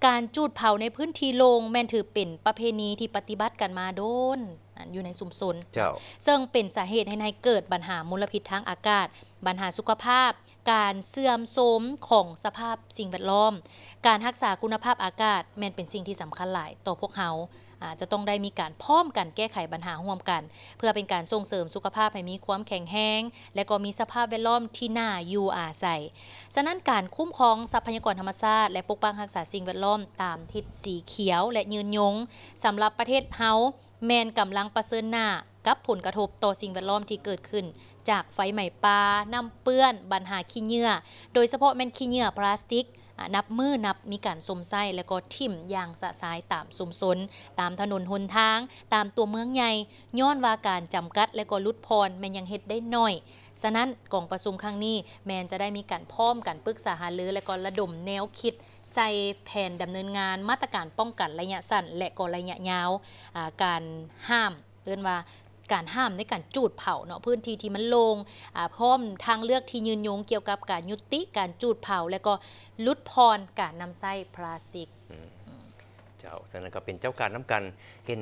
ການຈູດເຜົາໃນພື້ນທີ່ໂລ່ງແມ່ນຖືເປັນປະເພນີທີ່ປະຕິບັດກັນມາດົນ ຢູ່ໃນຊຸມຊົນ ເຈົ້າ ເຊິ່ງເປັນສາເຫດເຮັດໃຫ້ເກີດບັນຫາມົນລະພິດທາງອາກາດ, ບັນຫາສຸຂະພາບ, ການເສື່ອມໂຊມຂອງສະພາບສິ່ງແວດລ້ອມ. ການຮັກສາຄຸນນະພາບອາກາດແມ່ນເປັນສິ່ງທີ່ສຳຄັນຫຼາຍຕໍ່ພວກເຮົາ. ອາ ຈະຕ້ອງໄດ້ມີການພ້ອມກັນແກ້ໄຂບັນຫາຮ່ວມກັນ ເພື່ອເປັນການສົ່ງເສີມສຸຂະພາບໃຫ້ມີຄວາມແຂງແຮງ ແລະ ກໍມີສະພາບແວດລ້ອມທີ່ໜ້າຢູ່ອາໄສ. ສະນັ້ນ ການຄຸ້ມຄອງຊັບພະຍາກອນທຳມະຊາດ ແລະ ປົກປັກຮັກສາສິ່ງແວດລ້ອມຕາມທິດສີຂຽວ ແລະ ຍືນຍົງ ສຳລັບປະເທດເຮົາ ແມ່ນກຳລັງປະເຊີນໜ້າກັບຜົນກະທົບຕໍ່ສິ່ງແວດລ້ອມທີ່ເກີດຂຶ້ນຈາກໄຟໄໝ້ປ່າ, ນ້ຳເປື້ອນ, ບັນຫາຂີ້ເຫຍື້ອ ໂດຍສະເພາະແມ່ນຂີ້ເຫຍື້ອພລາສຕິກ ອາ ນັບມື້ນັບມີການຊົມໃຊ້ ແລະ ກໍຖິ້ມຢ່າງຊະຊາຍຕາມຊຸມຊົນ, ຕາມຖະໜົນຫົນທາງ, ຕາມຕົວເມືອງໃຫຍ່ ຍ້ອນວ່າການຈຳກັດ ແລະ ກໍຫຼຸດຜ່ອນແມ່ນຍັງເຮັດໄດ້ໜ້ອຍ. ສະນັ້ນ ກອງປະຊຸມຄັ້ງນີ້ແມ່ນຈະໄດ້ມີການພ້ອມກັນປຶກສາຫາລື ແລະ ກໍລະດົມແນວຄິດໃສ່ແຜນດຳເນີນງານມາດຕະການປ້ອງກັນໄລຍະສັ້ນ ແລະ ກໍໄລຍະຍາວ ອາ ການຫ້າມ ເອີ້ນວ່າການຫ້າມໃນການຈູດເຜົາເນາະ ພື້ນທີ່ທີ່ມັນໂລ່ງ ອາ ພ້ອມທາງເລືອກທີ່ຍືນຍົງກ່ຽວກັບການຍຸຕິການຈູດເຜົາ ແລະ ກໍຫຼຸດຜ່ອນການນຳໃຊ້ພລາສຕິກ. ອືມ ເຈົ້າ ສະນັ້ນກໍເປັນເຈົ້າການນຳກັນ ເຫັນ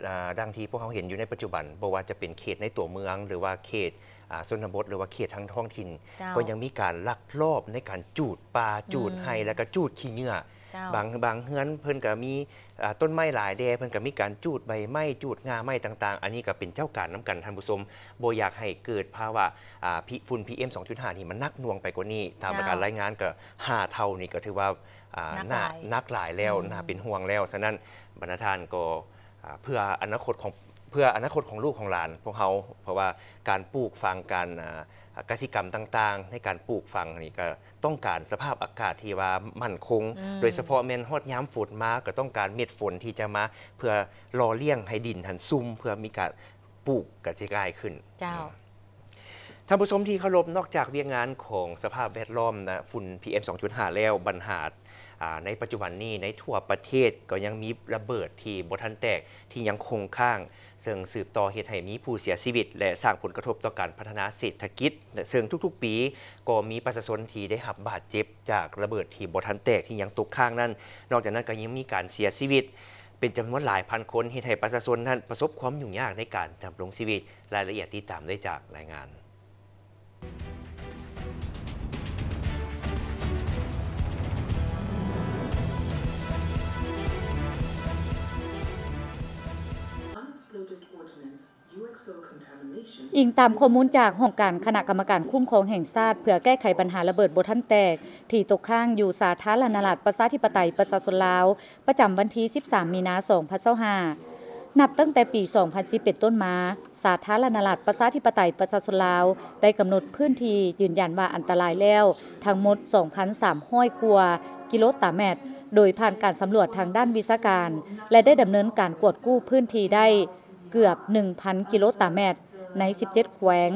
ອາ ດັ່ງທີ່ພວກເຮົາເຫັນຢູ່ໃນປັດຈຸບັນ ບໍ່ວ່າຈະເປັນເຂດໃນຕົວເມືອງ ຫຼືວ່າເຂດ ອາ ຊົນນະບົດ ຫຼືວ່າເຂດທາງທ້ອງຖິ່ນ ເຈົ້າ ກໍຍັງມີການລັກລອບໃນການຈູດປ່າ ຈູດໄຮ່ ອືມ ແລ້ວກໍຈູດຂີ້ເຫຍື້ອ. ເຈົ້າ ບາງ ບາງເຮືອນເພິ່ນກໍມີ ອາ ຕົ້ນໄມ້ຫຼາຍແດ່ ເພິ່ນກໍມີການຈູດໃບໄມ້ ຈູດງ່າໄມ້ຕ່າງໆ ອັນນີ້ກໍເປັນເຈົ້າການນຳກັນທ່ານຜູ້ຊົມ ບໍ່ຢາກໃຫ້ເກີດພາວະ ອາ ພິ ຝຸ່ນ ພີເອັມ ສອງຈຸດຫ້າ ນີ້ມັນໜັກໜ່ວງໄປກວ່ານີ້. ຕາມ ເຈົ້າ ການລາຍງານກໍຫ້າເທົ່ານີ້ກໍຖືວ່າ ອາ ໜັກ ໜັກ ຫຼາຍ ໜັກຫຼາຍແລ້ວ ອືມ ໜ້າເປັນຫ່ວງແລ້ວ. ສະນັ້ນ ບັນດາທ່ານກໍ ອາ ເພື່ອອະນາຄົດຂອງ ເພື່ອອະນາຄົດຂອງລູກຂອງຫຼານພວກເຮົາ ເພາະວ່າການປູກຝັງ ການ ອາ ກະສິກຳຕ່າງໆ ໃນການປູກຝັງນີ້ກໍ ຕ້ອງການສະພາບອາກາດທີ່ວ່າໝັ້ນຄົງ ອືມ ໂດຍສະເພາະແມ່ນຮອດຍາມຝົນມາ ກໍຕ້ອງການເມັດຝົນທີ່ຈະມາເພື່ອຫຼໍ່ລ້ຽງໃຫ້ດິນຫັ້ນຊຸ່ມ ເພື່ອມີການປູກກໍຈະງ່າຍຂຶ້ນ. ເຈົ້າ ອືມ ທ່ານຜູ້ຊົມທີ່ເຄົາລົບ, ນອກຈາກວຽກງານຂອງສະພາບແວດລ້ອມນະ ຝຸ່ນ ພີເອັມ ສອງຈຸດຫ້າ ແລ້ວ, ບັນຫາ ອາ ໃນປັດຈຸບັນນີ້ໃນທົ່ວປະເທດກໍຍັງມີລະເບີດທີ່ບໍ່ທັນແຕກທີ່ຍັງຄົງຄ້າງ ເຊິ່ງສືບຕໍ່ເຮັດໃຫ້ມີຜູ້ເສຍຊີວິດ ແລະ ສ້າງຜົນກະທົບຕໍ່ການພັດທະນາເສດຖະກິດ, ເຊິ່ງທຸກໆປີກໍມີປະຊາຊົນທີ່ໄດ້ຮັບບາດເຈັບຈາກລະເບີດທີ່ບໍ່ທັນແຕກທີ່ຍັງຕົກຄ້າງນັ້ນ. ນອກຈາກນັ້ນກໍຍັງມີການເສຍຊີວິດເປັນຈຳນວນຫຼາຍພັນຄົນ, ເຮັດໃຫ້ປະຊາຊົນນັ້ນປະສົບຄວາມຫຍຸ້ງຍາກໃນການດຳລົງຊີວິດ. ລາຍລະອຽດຕິດຕາມໄດ້ຈາກລາຍງານ. Unexploded ordnance ອີງຕາມຂໍ້ມູນຈາກຫ້ອງການຄະນະກຳມະການຄຸ້ມຄອງແຫ່ງຊາດເພື່ອແກ້ໄຂບັນຫາລະເບີດບໍ່ທັນແຕກ ທີ່ຕົກຄ້າງຢູ່ສາທາລະນະລັດ ປະຊາທິປະໄຕ ປະຊາຊົນລາວ ປະຈຳວັນທີ ສິບສາມ ມີນາ ສອງພັນຊາວຫ້າ. ນັບຕັ້ງແຕ່ປີ ສອງພັນສິບ ເປັນຕົ້ນມາ, ສາທາລະນະລັດ ປະຊາທິປະໄຕ ປະຊາຊົນລາວ ໄດ້ກຳນົດພື້ນທີ່ຢືນຢັນວ່າອັນຕະລາຍແລ້ວ ທັງໝົດ ສອງພັນສາມຮ້ອຍກວ່າກິໂລຕາແມັດ ໂດຍຜ່ານການສຳຫຼວດທາງດ້ານວິຊາການ ແລະ ໄດ້ດຳເນີນການກວດກູ້ພື້ນທີ່ໄດ້ ເກືອບ ໜຶ່ງພັນກິໂລຕາແມັດ ໃນ ສິບເຈັດ ແຂວງ.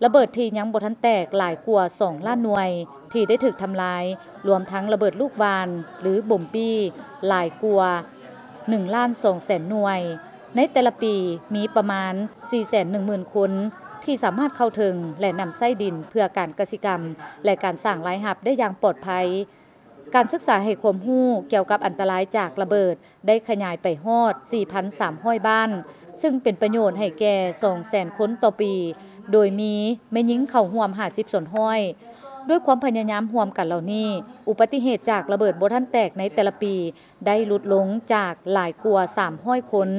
ລະເບີດທີ່ຍັງບໍ່ທັນແຕກຫຼາຍກວ່າ ສອງລ້ານໜ່ວຍ ທີ່ໄດ້ຖືກທຳລາຍ, ລວມທັງລະເບີດລູກຫວ່ານ ຫຼື ບົມບີ້ ຫຼາຍກວ່າ ໜຶ່ງລ້ານສອງແສນໜ່ວຍ. ໃນແຕ່ລະປີ ມີປະມານ ສີ່ແສນໜຶ່ງໝື່ນຄົນ ທີ່ສາມາດເຂົ້າເຖິງ ແລະ ນຳໃຊ້ດິນເພື່ອການກະສິກຳ ແລະ ການສ້າງລາຍຮັບໄດ້ຢ່າງປອດໄພ. ການສຶກສາໃຫ້ຄວາມຮູ້ກ່ຽວກັບອັນຕະລາຍຈາກລະເບີດ ໄດ້ຂະຫຍາຍໄປຮອດ ສີ່ພັນສາມຮ້ອຍບ້ານ, ຊຶ່ງເປັນປະໂຫຍດໃຫ້ແກ່ ສອງແສນຄົນຕໍ່ປີ, ໂດຍມີແມ່ຍິງເຂົ້າຮ່ວມ ຫ້າສິບສ່ວນຮ້ອຍ, ດ້ວຍຄວາມພະຍາຍາມຮ່ວມກັນເຫຼົ່ານີ້, ອຸບັດຕິເຫດຈາກລະເບີດບໍ່ທັນແຕກໃນແຕ່ລະປີໄດ້ຫຼຸດລົງຈາກຫຼາຍກວ່າສາມຮ້ອຍຄົນ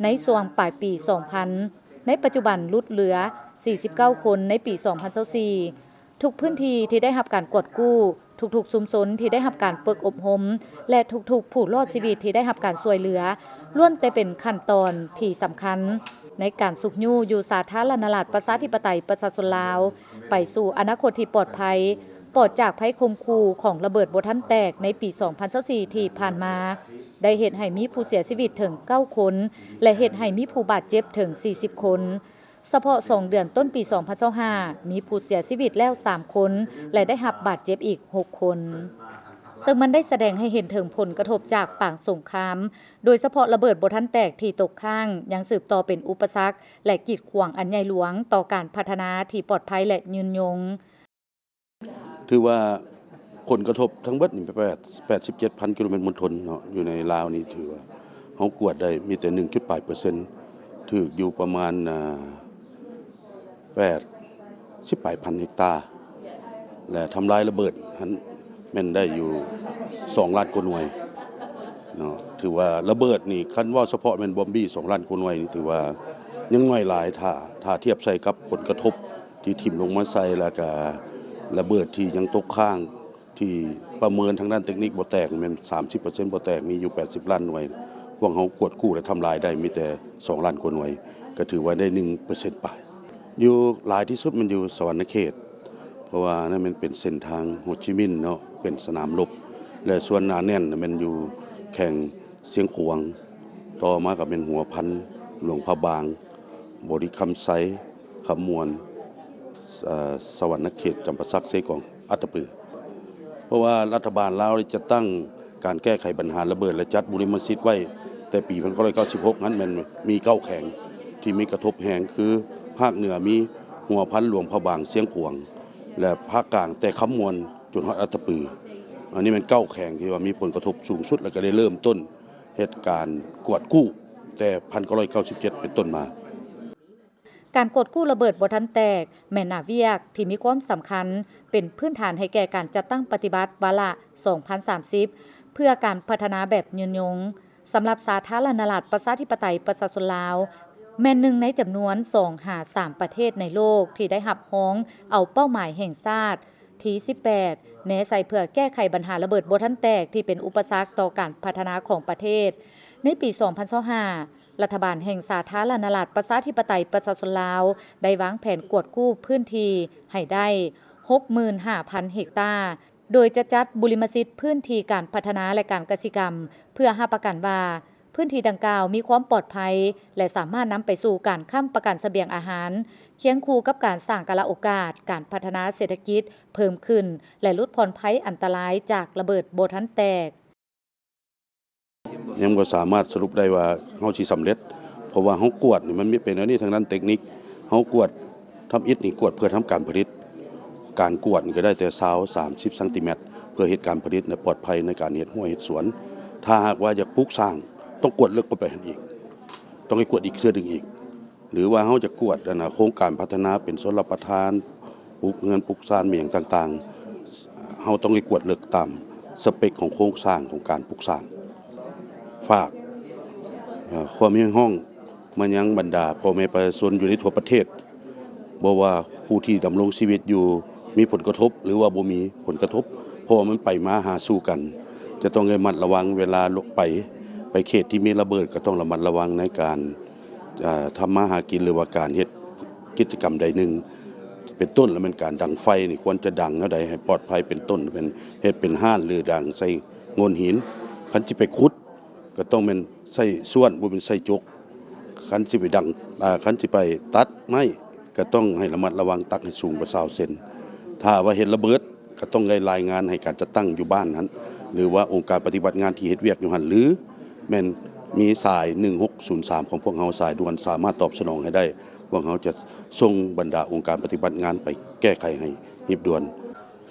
ໃນຊ່ວງປາຍປີສອງພັນ, ໃນປັດຈຸບັນຫຼຸດເຫຼືອສີ່ສິບເກົ້າຄົນໃນປີສອງພັນຊາວສີ່. ທຸກພື້ນທີ່ທີ່ໄດ້ຮັບການກວດກູ້, ທຸກໆຊຸມຊົນທີ່ໄດ້ຮັບການຝຶກອົບຮົມ ແລະ ທຸກໆຜູ້ລອດຊີວິດທີ່ໄດ້ຮັບການຊ່ວຍເຫຼືອ ລ້ວນແຕ່ເປັນຂັ້ນຕອນທີ່ສຳຄັນໃນການຊຸກຍູ້ຢູ່ສາທາລະນະລັດ ປະຊາທິປະໄຕ ປະຊາຊົນລາວ ໄປສູ່ອະນາຄົດທີ່ປອດໄພ, ປອດຈາກໄພຂົ່ມຂູ່ຂອງລະເບີດບໍ່ທັນແຕກໃນປີສອງພັນຊາວສີ່ທີ່ຜ່ານມາ, ໄດ້ເຮັດໃຫ້ມີຜູ້ເສຍຊີວິດເຖິງເກົ້າຄົນ ແລະ ເຮັດໃຫ້ມີຜູ້ບາດເຈັບເຖິງສີ່ສິບຄົນ. ສະເພາະສອງເດືອນຕົ້ນປີສອງພັນຊາວຫ້າ ມີຜູ້ເສຍຊີວິດແລ້ວສາມຄົນ ແລະ ໄດ້ຮັບບາດເຈັບອີກຫົກຄົນ, ເຊິ່ງມັນໄດ້ສະແດງໃຫ້ເຫັນເຖິງຜົນກະທົບຈາກປາງສົງຄາມ, ໂດຍສະເພາະລະເບີດບໍ່ທັນແຕກທີ່ຕົກຄ້າງ ຍັງສືບຕໍ່ເປັນອຸປະສັກ ແລະ ກີດຂວາງອັນໃຫຍ່ຫຼວງຕໍ່ການພັດທະນາທີ່ປອດໄພ ແລະ ຍືນຍົງ. ຖືວ່າຜົນກະທົບທັງເບິດນີ້ແປດ ແປດສິບເຈັດພັນກິໂລແມັດມົນທົນເນາະ, ຢູ່ໃນລາວນີ້ຖືວ່າເຮົາກວດໄດ້ມີແຕ່ໜຶ່ງຈຸດປາຍເປີເຊັນ, ຖືກຢູ່ປະມານ ອ່າ ແປດສິບປາຍພັນເຮັກຕາ ແລະ ທຳລາຍລະເບີດຫັ້ນແມ່ນໄດ້ຢູ່ສອງລ້ານກວ່າໜ່ວຍເນາະ. ຖືວ່າລະເບີດນີ້ ຄັນເວົ້າສະເພາະແມ່ນບອມບີສອງລ້ານກວ່າໜ່ວຍນີ້ ຖືວ່າຍັງໜ້ອຍຫຼາຍ ຖ້າ ຖ້າທຽບໃສ່ກັບຜົນກະທົບ ທີ່ຖິ້ມລົງມາໃສ່ ແລ້ວກະລະເບີດທີ່ຍັງຕົກຄ້າງ ທີ່ປະເມີນທາງດ້ານເຕັກນິກບໍ່ແຕກ ແມ່ນສາມສິບເປີເຊັນບໍ່ແຕກ ມີຢູ່ແປດສິບລ້ານໜ່ວຍ, ພວກເຮົາກວດກູ້ ແລະ ທຳລາຍໄດ້ມີແຕ່ສອງລ້ານກວ່າໜ່ວຍ, ກໍຖືວ່າໄດ້ໜຶ່ງເປີເຊັນປາຍ. ຢູ່ຫຼາຍທີ່ສຸດແມ່ນຢູ່ສະຫວັນນະເຂດ ເພາະວ່ານັ້ນແມ່ນເປັນເສັ້ນທາງໂຮຈິມິນເນາະ, ເປັນສະໜາມລົບ ແລະ ສ່ວນໜາແໜ້ນແມ່ນຢູ່ແຂວງຊຽງຂວາງ, ຕໍ່ມາກໍແມ່ນຫົວພັນ, ຫຼວງພະບາງ, ບໍລິຄຳໄຊ, ຄຳມ່ວນ, ເອີ ສະຫວັນນະເຂດ, ຈຳປາສັກ, ເຊກອງ, ອັດຕະປື. ເພາະວ່າລັດຖະບານລາວໄດ້ຈັດຕັ້ງການແກ້ໄຂບັນຫາລະເບີດ ແລະ ຈັດບຸລິມະສິດໄວ້ແຕ່ປີພັນເກົ້າຮ້ອຍເກົ້າສິບຫົກນັ້ນ ແມ່ນມີເກົ້າແຂວງທີ່ມີກະທົບແຮງ ຄື ພາກເໜືອມີຫົວພັນ, ຫຼວງພະບາງ, ຊຽງຂວາງ ແລະ ພາກກາງແຕ່ຄຳມ່ວນຈົນຮອດອັດຕະປື. ອັນນີ້ແມ່ນເກົ້າແຂວງທີ່ວ່າມີຜົນກະທົບສູງສຸດ ແລ້ວກໍໄດ້ເລີ່ມຕົ້ນເຮັດການກວດກູ້ແຕ່ພັນເກົ້າຮ້ອຍເກົ້າສິບເຈັດເປັນຕົ້ນມາ. ການກວດກູ້ລະເບີດບໍ່ທັນແຕກ ແມ່ນໜ້າວຽກທີ່ມີຄວາມສຳຄັນ ເປັນພື້ນຖານໃຫ້ແກ່ການຈັດຕັ້ງປະຕິບັດວາລະສອງພັນສາມສິບ ເພື່ອການພັດທະນາແບບຍືນຍົງ. ສຳລັບສາທາລະນະລັດ ປະຊາທິປະໄຕ ປະຊາຊົນລາວ ແມ່ນໜຶ່ງໃນຈຳນວນສອງຫາສາມປະເທດໃນໂລກທີ່ໄດ້ຮັບຮອງເອົາເປົ້າໝາຍແຫ່ງຊາດ ທີສິບແປດ ແນໃສ່ເພື່ອແກ້ໄຂບັນຫາລະເບີດບໍ່ທັນແຕກທີ່ເປັນອຸປະສັກຕໍ່ການພັດທະນາຂອງປະເທດ. ໃນປີສອງພັນຊາວຫ້າ ລັດຖະບານແຫ່ງສາທາລະນະລັດ ປະຊາທິປະໄຕ ປະຊາຊົນລາວ ໄດ້ວາງແຜນກວດກູ້ພື້ນທີ່ໃຫ້ໄດ້ຫົກໝື່ນຫ້າພັນເຮັກຕາ, ໂດຍຈະຈັດບຸລິມະສິດພື້ນທີ່ການພັດທະນາ ແລະ ການກະສິກຳ ເພື່ອຮັບປະກັນວ່າ ພື້ນທີ່ດັ່ງກ່າວມີຄວາມປອດໄພ ແລະ ສາມາດນຳໄປສູ່ການຄ້ຳປະກັນສະບຽງອາຫານ, ຄຽງຄູ່ກັບການສ້າງກາລະໂອກາດການພັດທະນາເສດຖະກິດເພີ່ມຂຶ້ນ ແລະ ຫຼຸດຜ່ອນໄພອັນຕະລາຍຈາກລະເບີດບໍ່ທັນແຕກ. ຍັງບໍ່ສາມາດສະຫຼຸບໄດ້ວ່າເຮົາຊິສຳເລັດ, ເພາະວ່າເຮົາກວດນີ້ມັນມີເປັນອັນນີ້ທາງດ້ານເຕັກນິກ, ເຮົາກວດ ທຳອິດນີ້ກວດເພື່ອທຳການຜະລິດ, ການກວດນີ້ກໍໄດ້ແຕ່ຊາວ ສາມສິບຊັງຕີແມັດ ເພື່ອເຮັດການຜະລິດ ແລະ ປອດໄພໃນການເຮັດຮົ້ວເຮັດສວນ. ຖ້າຫາກວ່າຢາກປູກສ້າງ ຕ້ອງກວດເລິກເຂົ້າໄປຫັ້ນອີກ, ຕ້ອງໃຫ້ກວດອີກເທື່ອໜຶ່ງອີກ. ຫຼືວ່າເຮົາຈະກວດອັນນະ ໂຄງການພັດທະນາເປັນຊົນລະປະທານ, ປູກເຮືອນ, ປູກຊານ, ແມ່ນຫຍັງຕ່າງໆ, ເຮົາຕ້ອງໄດ້ກວດເລິກຕາມສະເປັກຂອງໂຄງສ້າງຂອງການປຸກສ້າງ. ຝາກ ເອີ ຄວາມຮຽກຮ້ອງມາຍັງບັນດາພໍ່ແມ່ປະຊາຊົນຢູ່ໃນທົ່ວປະເທດ, ບໍ່ວ່າຜູ້ທີ່ດຳລົງຊີວິດຢູ່ມີຜົນກະທົບ ຫຼືວ່າບໍ່ມີຜົນກະທົບ, ເພາະວ່າມັນໄປມາຫາສູ່ກັນ, ຈະຕ້ອງໄດ້ລະມັດລະວັງເວລາໄປ, ໄປເຂດທີ່ມີລະເບີດ ກໍຕ້ອງລະມັດລະວັງໃນການ ເອີ ທຳມາຫາກິນ ຫຼືວ່າການເຮັດກິດຈະກຳໃດໜຶ່ງ ເປັນຕົ້ນ ລະແມ່ນການດັງໄຟນີ້ ຄວນຈະດັງແນວໃດໃຫ້ປອດໄພ ເປັນຕົ້ນ ເປັນ ເຮັດເປັນຮ້ານ ຫຼືດັງໃສ່ໂງ່ນຫີນ. ຄັນຊິໄປຂຸດ ກໍຕ້ອງແມ່ນໃສ່ສ້ວນ ບໍ່ແມ່ນໃສ່ຈົກ. ຄັນຊິໄປດັງ ອາ ຄັນຊິໄປຕັດໄມ້ ກໍຕ້ອງໃຫ້ລະມັດລະວັງ ຕັກໃຫ້ສູງກວ່າຊາວເຊັນ. ຖ້າວ່າເຮັດລະເບີດ ກໍຕ້ອງໄດ້ລາຍງານໃຫ້ການຈັດຕັ້ງຢູ່ບ້ານຫັ້ນ ຫຼືວ່າອົງການປະຕິບັດງານທີ່ເຮັດວຽກຢູ່ຫັ້ນ ຫຼືແມ່ນມີສາຍໜຶ່ງຫົກສູນສາມຂອງພວກເຮົາ ສາຍດ່ວນ ສາມາດຕອບສະໜອງໃຫ້ໄດ້. ພວກເຮົາຈະສົ່ງບັນດາອົງການປະຕິບັດງານໄປແກ້ໄຂໃຫ້ຮີບດ່ວນ.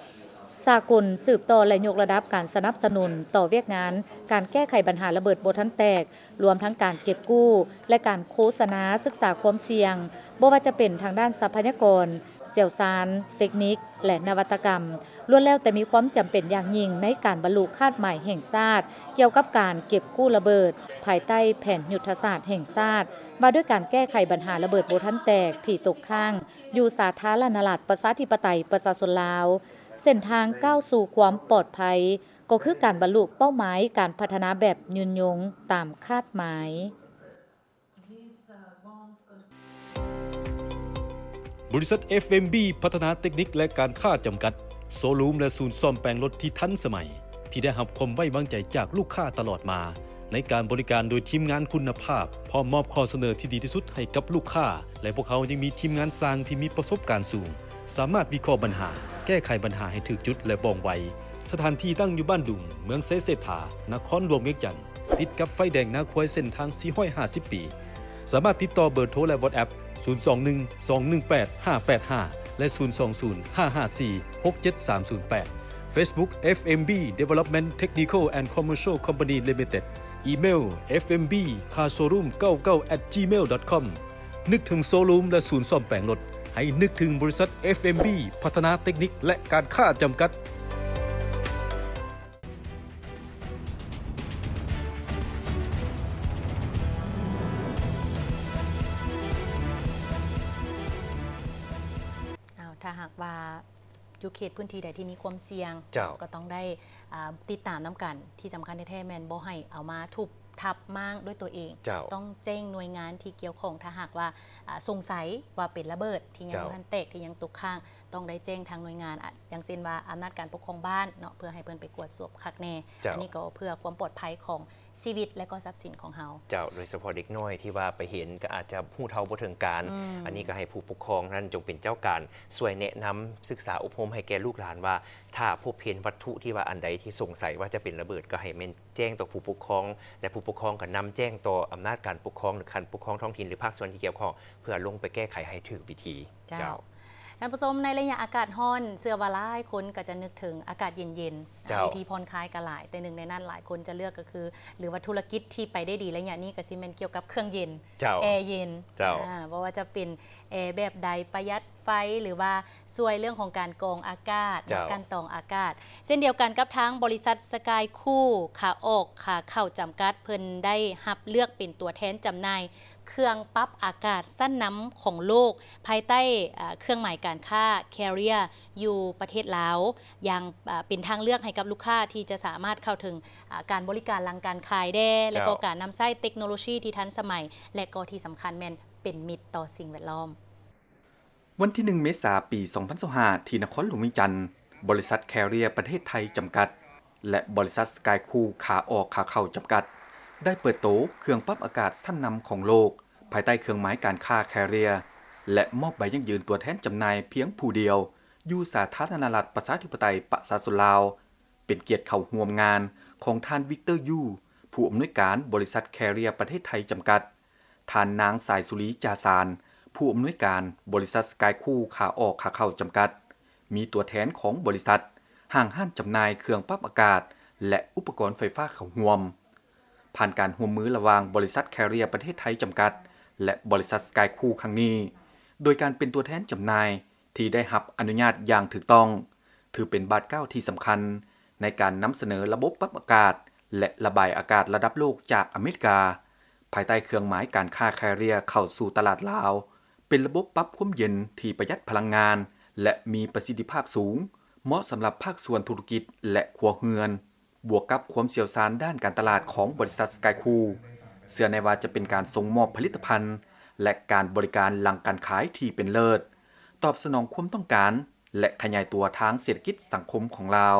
ສາກົນສືບຕໍ່ ແລະ ຍົກລະດັບການສະໜັບສະໜູນຕໍ່ວຽກງານການແກ້ໄຂບັນຫາລະເບີດບໍ່ທັນແຕກ, ລວມທັງການເກັບກູ້ ແລະ ການໂຄສະນາສຶກສາຄວາມສ່ຽງ ບໍ່ວ່າຈະເປັນທາງດ້ານຊັບພະຍາກອນ, ຊ່ຽວຊານ, ເຕັກນິກ ແລະ ນະວັດຕະກຳ, ລ້ວນແລ້ວແຕ່ມີຄວາມຈຳເປັນຢ່າງຍິ່ງໃນການບັນລຸຄາດໝາຍແຫ່ງຊາດ ກ່ຽວກັບການເກັບກູ້ລະເບີດ ພາຍໃຕ້ແຜນຍຸດທະສາດແຫ່ງຊາດ ວ່າດ້ວຍການແກ້ໄຂບັນຫາລະເບີດບໍ່ທັນແຕກທີ່ຕົກຄ້າງ ຢູ່ສາທາລະນະລັດ ປະຊາທິປະໄຕ ປະຊາຊົນລາວ. ເສັ້ນທາງກ້າວສູ່ຄວາມປອດໄພ ກໍຄືການບັນລຸເປົ້າໝາຍການພັດທະນາແບບຍືນຍົງຕາມຄາດໝາຍ. ບໍລິສັດ ເອັຟເອັມບີ ພັດທະນາເຕັກນິກ ແລະ ການຄ້າຈຳກັດ, ໂຊຣູມ ແລະ ສູນສ້ອມແປງລົດທີ່ທັນສະໄໝ, ທີ່ໄດ້ຮັບຄວາມໄວ້ວາງໃຈຈາກລູກຄ້າຕະຫຼອດມາ ໃນການບໍລິການໂດຍທີມງານຄຸນນະພາບ, ພ້ອມມອບຂໍ້ສະເໜີທີ່ດີທີ່ສຸດໃຫ້ກັບລູກຄ້າ ແລະ ພວກເຮົາຍັງມີທີມງານຊ່າງທີ່ມີປະສົບການສູງ, ສາມາດວິເຄາະບັນຫາ, ແກ້ໄຂບັນຫາໃຫ້ຖືກຈຸດ ແລະ ວ່ອງໄວ. ສະຖານທີ່ຕັ້ງຢູ່ບ້ານດຸງ, ເມືອງໄຊເສດຖາ, ນະຄອນຫຼວງວຽງຈັນ, ຕິດກັບໄຟແດງນາຄວາຍເສັ້ນທາງສີ່ຮ້ອຍຫ້າສິບປີ. ສາມາດຕິດຕໍ່ເບີໂທ ແລະ WhatsApp ສູນສອງໜຶ່ງ ສອງໜຶ່ງແປດ ຫ້າແປດຫ້າ ແລະ ສູນສອງສູນ ຫ້າຫ້າສີ່ ຫົກເຈັດສາມສູນແປດ. Facebook ເອັຟເອັມບີ Development Technical and Commercial Company Limited. ອີເມວ ເອັຟເອັມບີ Car Showroom ເກົ້າເກົ້າ at gmail dot com. ນຶກເຖິງໂຊຣູມ ແລະ ສູນສ້ອມແປງລົດ, ໃຫ້ນຶກເຖິງບໍລິສັດ ເອັຟເອັມບີ ພັດທະນາເຕັກນິກ ແລະ ການຄ້າຈຳກັດ. ອ້າວ ຖ້າຫາກວ່າຢູ່ເຂດພື້ນທີ່ໃດທີ່ມີຄວາມສ່ຽງ ເຈົ້າ ກໍຕ້ອງໄດ້ ອ່າ ຕິດຕາມນຳກັນ. ທີ່ສຳຄັນແທ້ໆແມ່ນບໍ່ໃຫ້ເອົາມາທຸບ ທັບມ້າງດ້ວຍຕົວເອງ. ເຈົ້າ ຕ້ອງແຈ້ງໜ່ວຍງານທີ່ກ່ຽວຂ້ອງ. ຖ້າຫາກວ່າ ອາ ສົງໄສວ່າເປັນລະເບີດທີ່ຍັງ ເຈົ້າ ບໍ່ທັນແຕກ ທີ່ຍັງຕົກຄ້າງ, ຕ້ອງໄດ້ແຈ້ງທາງໜ່ວຍງານ ອາ ຢ່າງເຊັ່ນວ່າອຳນາດການປົກຄອງບ້ານເນາະ, ເພື່ອໃຫ້ເພິ່ນໄປກວດສອບຄັກແນ່. ເຈົ້າ ອັນນີ້ກໍເພື່ອຄວາມປອດໄພຂອງຊີວິດ ແລະ ກໍຊັບສິນຂອງເຮົາ. ເຈົ້າ ໂດຍສະເພາະເດັກນ້ອຍທີ່ວ່າໄປເຫັນ ກໍອາດຈະຮູ້ເທົ່າບໍ່ເຖິງການ. ອືມ ອັນນີ້ກໍໃຫ້ຜູ້ປົກຄອງນັ້ນຈົ່ງເປັນເຈົ້າການ ຊ່ວຍແນະນຳ, ສຶກສາອົບຮົມໃຫ້ແກ່ລູກຫຼານວ່າ ຖ້າພົບເຫັນວັດຖຸທີ່ວ່າອັນໃດທີ່ສົງໄສວ່າຈະເປັນລະເບີດ, ກໍໃຫ້ແມ່ນ ແຈ້ງຕໍ່ຜູ້ປົກຄອງ ແລະ ຜູ້ປົກຄອງກໍນຳແຈ້ງຕໍ່ອຳນາດການປົກຄອງ ຫຼື ຂັ້ນປົກຄອງທ້ອງຖິ່ນ ຫຼື ພາກສ່ວນທີ່ກ່ຽວຂ້ອງ ເພື່ອລົງໄປແກ້ໄຂໃຫ້ຖືກວິທີ. ເຈົ້າ ເຈົ້າ ທ່ານຜູ້ຊົມ, ໃນໄລຍະອາກາດຮ້ອນ, ເຊື່ອວ່າຫຼາຍຄົນກໍຈະນຶກເຖິງອາກາດເຢັນໆ. ເຈົ້າ ວິທີຜ່ອນຄາຍກໍຫຼາຍ, ແຕ່ໜຶ່ງໃນນັ້ນຫຼາຍຄົນຈະເລືອກກໍຄື ຫຼືວ່າທຸລະກິດທີ່ໄປໄດ້ດີໄລຍະນີ້ ກໍຊິແມ່ນກ່ຽວກັບເຄື່ອງເຢັນ. ເຈົ້າ ແອເຢັນ. ເຈົ້າ ອາ ບໍ່ວ່າຈະເປັນແອແບບໃດ, ປະຢັດ ໄຟ ຫຼືວ່າຊ່ວຍເລື່ອງຂອງການກອງອາກາດ, ເຈົ້າ ການຕອງອາກາດ. ເຊັ່ນດຽວກັນກັບທາງບໍລິສັດ Sky Cool ຂາອອກຂາເຂົ້າຈຳກັດ, ເພິ່ນໄດ້ຮັບເລືອກເປັນຕົວແທນຈຳໜ່າຍເຄື່ອງປັບອາກາດຊັ້ນນຳຂອງໂລກ ພາຍໃຕ້ ເອີ ເຄື່ອງໝາຍການຄ້າ Carrier ຢູ່ປະເທດລາວ, ຢ່າງ ເປັນທາງເລືອກໃຫ້ກັບລູກຄ້າທີ່ຈະສາມາດເຂົ້າເຖິງ ການບໍລິການຫຼັງການຂາຍແດ່ ແລະ ເຈົ້າ ກໍການນຳໃຊ້ເຕັກໂນໂລຊີທີ່ທັນສະໄໝ ແລະ ກໍທີ່ສຳຄັນແມ່ນເປັນມິດຕໍ່ສິ່ງແວດລ້ອມ. ວັນທີໜຶ່ງ ເມສາ ປີສອງພັນຊາວຫ້າ ທີ່ນະຄອນຫຼວງວຽງຈັນ, ບໍລິສັດ Carrier ປະເທດໄທ ຈຳກັດ ແລະ ບໍລິສັດ Sky Cool ຂາອອກຂາເຂົ້າ ຈຳກັດ ໄດ້ເປີດໂຕເຄື່ອງປັບອາກາດຊັ້ນນຳຂອງໂລກ ພາຍໃຕ້ເຄື່ອງໝາຍການຄ້າ Carrier ແລະ ມອບໃບຢັ້ງຢືນຕົວແທນຈຳໜ່າຍພຽງຜູ້ດຽວ ຢູ່ສາທາລະນະລັດ ປະຊາທິປະໄຕ ປະຊາຊົນລາວ, ເປັນກຽດເຂົ້າຮ່ວມງານຂອງທ່ານ ວິກເຕີ ຢູ ຜູ້ອຳນວຍການບໍລິສັດ Carrier ປະເທດໄທ ຈຳກັດ, ທ່ານນາງ ສາຍສຸລີ ຈາສານ ຜູ້ອຳນວຍການບໍລິສັດ Sky Cool ຂາອອກຂາເຂົ້າ ຈຳກັດ, ມີຕົວແທນຂອງບໍລິສັດ, ຫ້າງຮ້ານຈຳໜ່າຍເຄື່ອງປັບອາກາດ ແລະ ອຸປະກອນໄຟຟ້າເຂົ້າຮ່ວມ. ຜ່ານການຮ່ວມມືລະຫວ່າງບໍລິສັດ Carrier ປະເທດໄທ ຈຳກັດ ແລະ ບໍລິສັດ Sky Cool ຄັ້ງນີ້, ໂດຍການເປັນຕົວແທນຈຳໜ່າຍ ທີ່ໄດ້ຮັບອະນຸຍາດຢ່າງຖືກຕ້ອງ ຖືເປັນບາດກ້າວທີ່ສຳຄັນໃນການນຳສະເໜີລະບົບປັບອາກາດ ແລະ ລະບາຍອາກາດລະດັບໂລກຈາກອາເມລິກາ, ພາຍໃຕ້ເຄື່ອງໝາຍການຄ້າ Carrier ເຂົ້າສູ່ຕະຫຼາດລາວ, ເປັນລະບົບປັບຄວາມເຢັນທີ່ປະຢັດພະລັງງານ ແລະ ມີປະສິດທິພາບສູງ, ເໝາະສຳລັບພາກສ່ວນທຸລະກິດ ແລະ ຄົວເຮືອນ. ບວກກັບຄວາມຊ່ຽວຊານດ້ານການຕະຫຼາດຂອງບໍລິສັດ Sky Cool, ເຊື່ອແນ່ວ່າຈະເປັນການສົ່ງມອບຜະລິດຕະພັນ ແລະ ການບໍລິການຫຼັງການຂາຍທີ່ເປັນເລີດ, ຕອບສະໜອງຄວາມຕ້ອງການ ແລະ ຂະຫຍາຍຕົວທາງເສດຖະກິດສັງຄົມຂອງລາວ.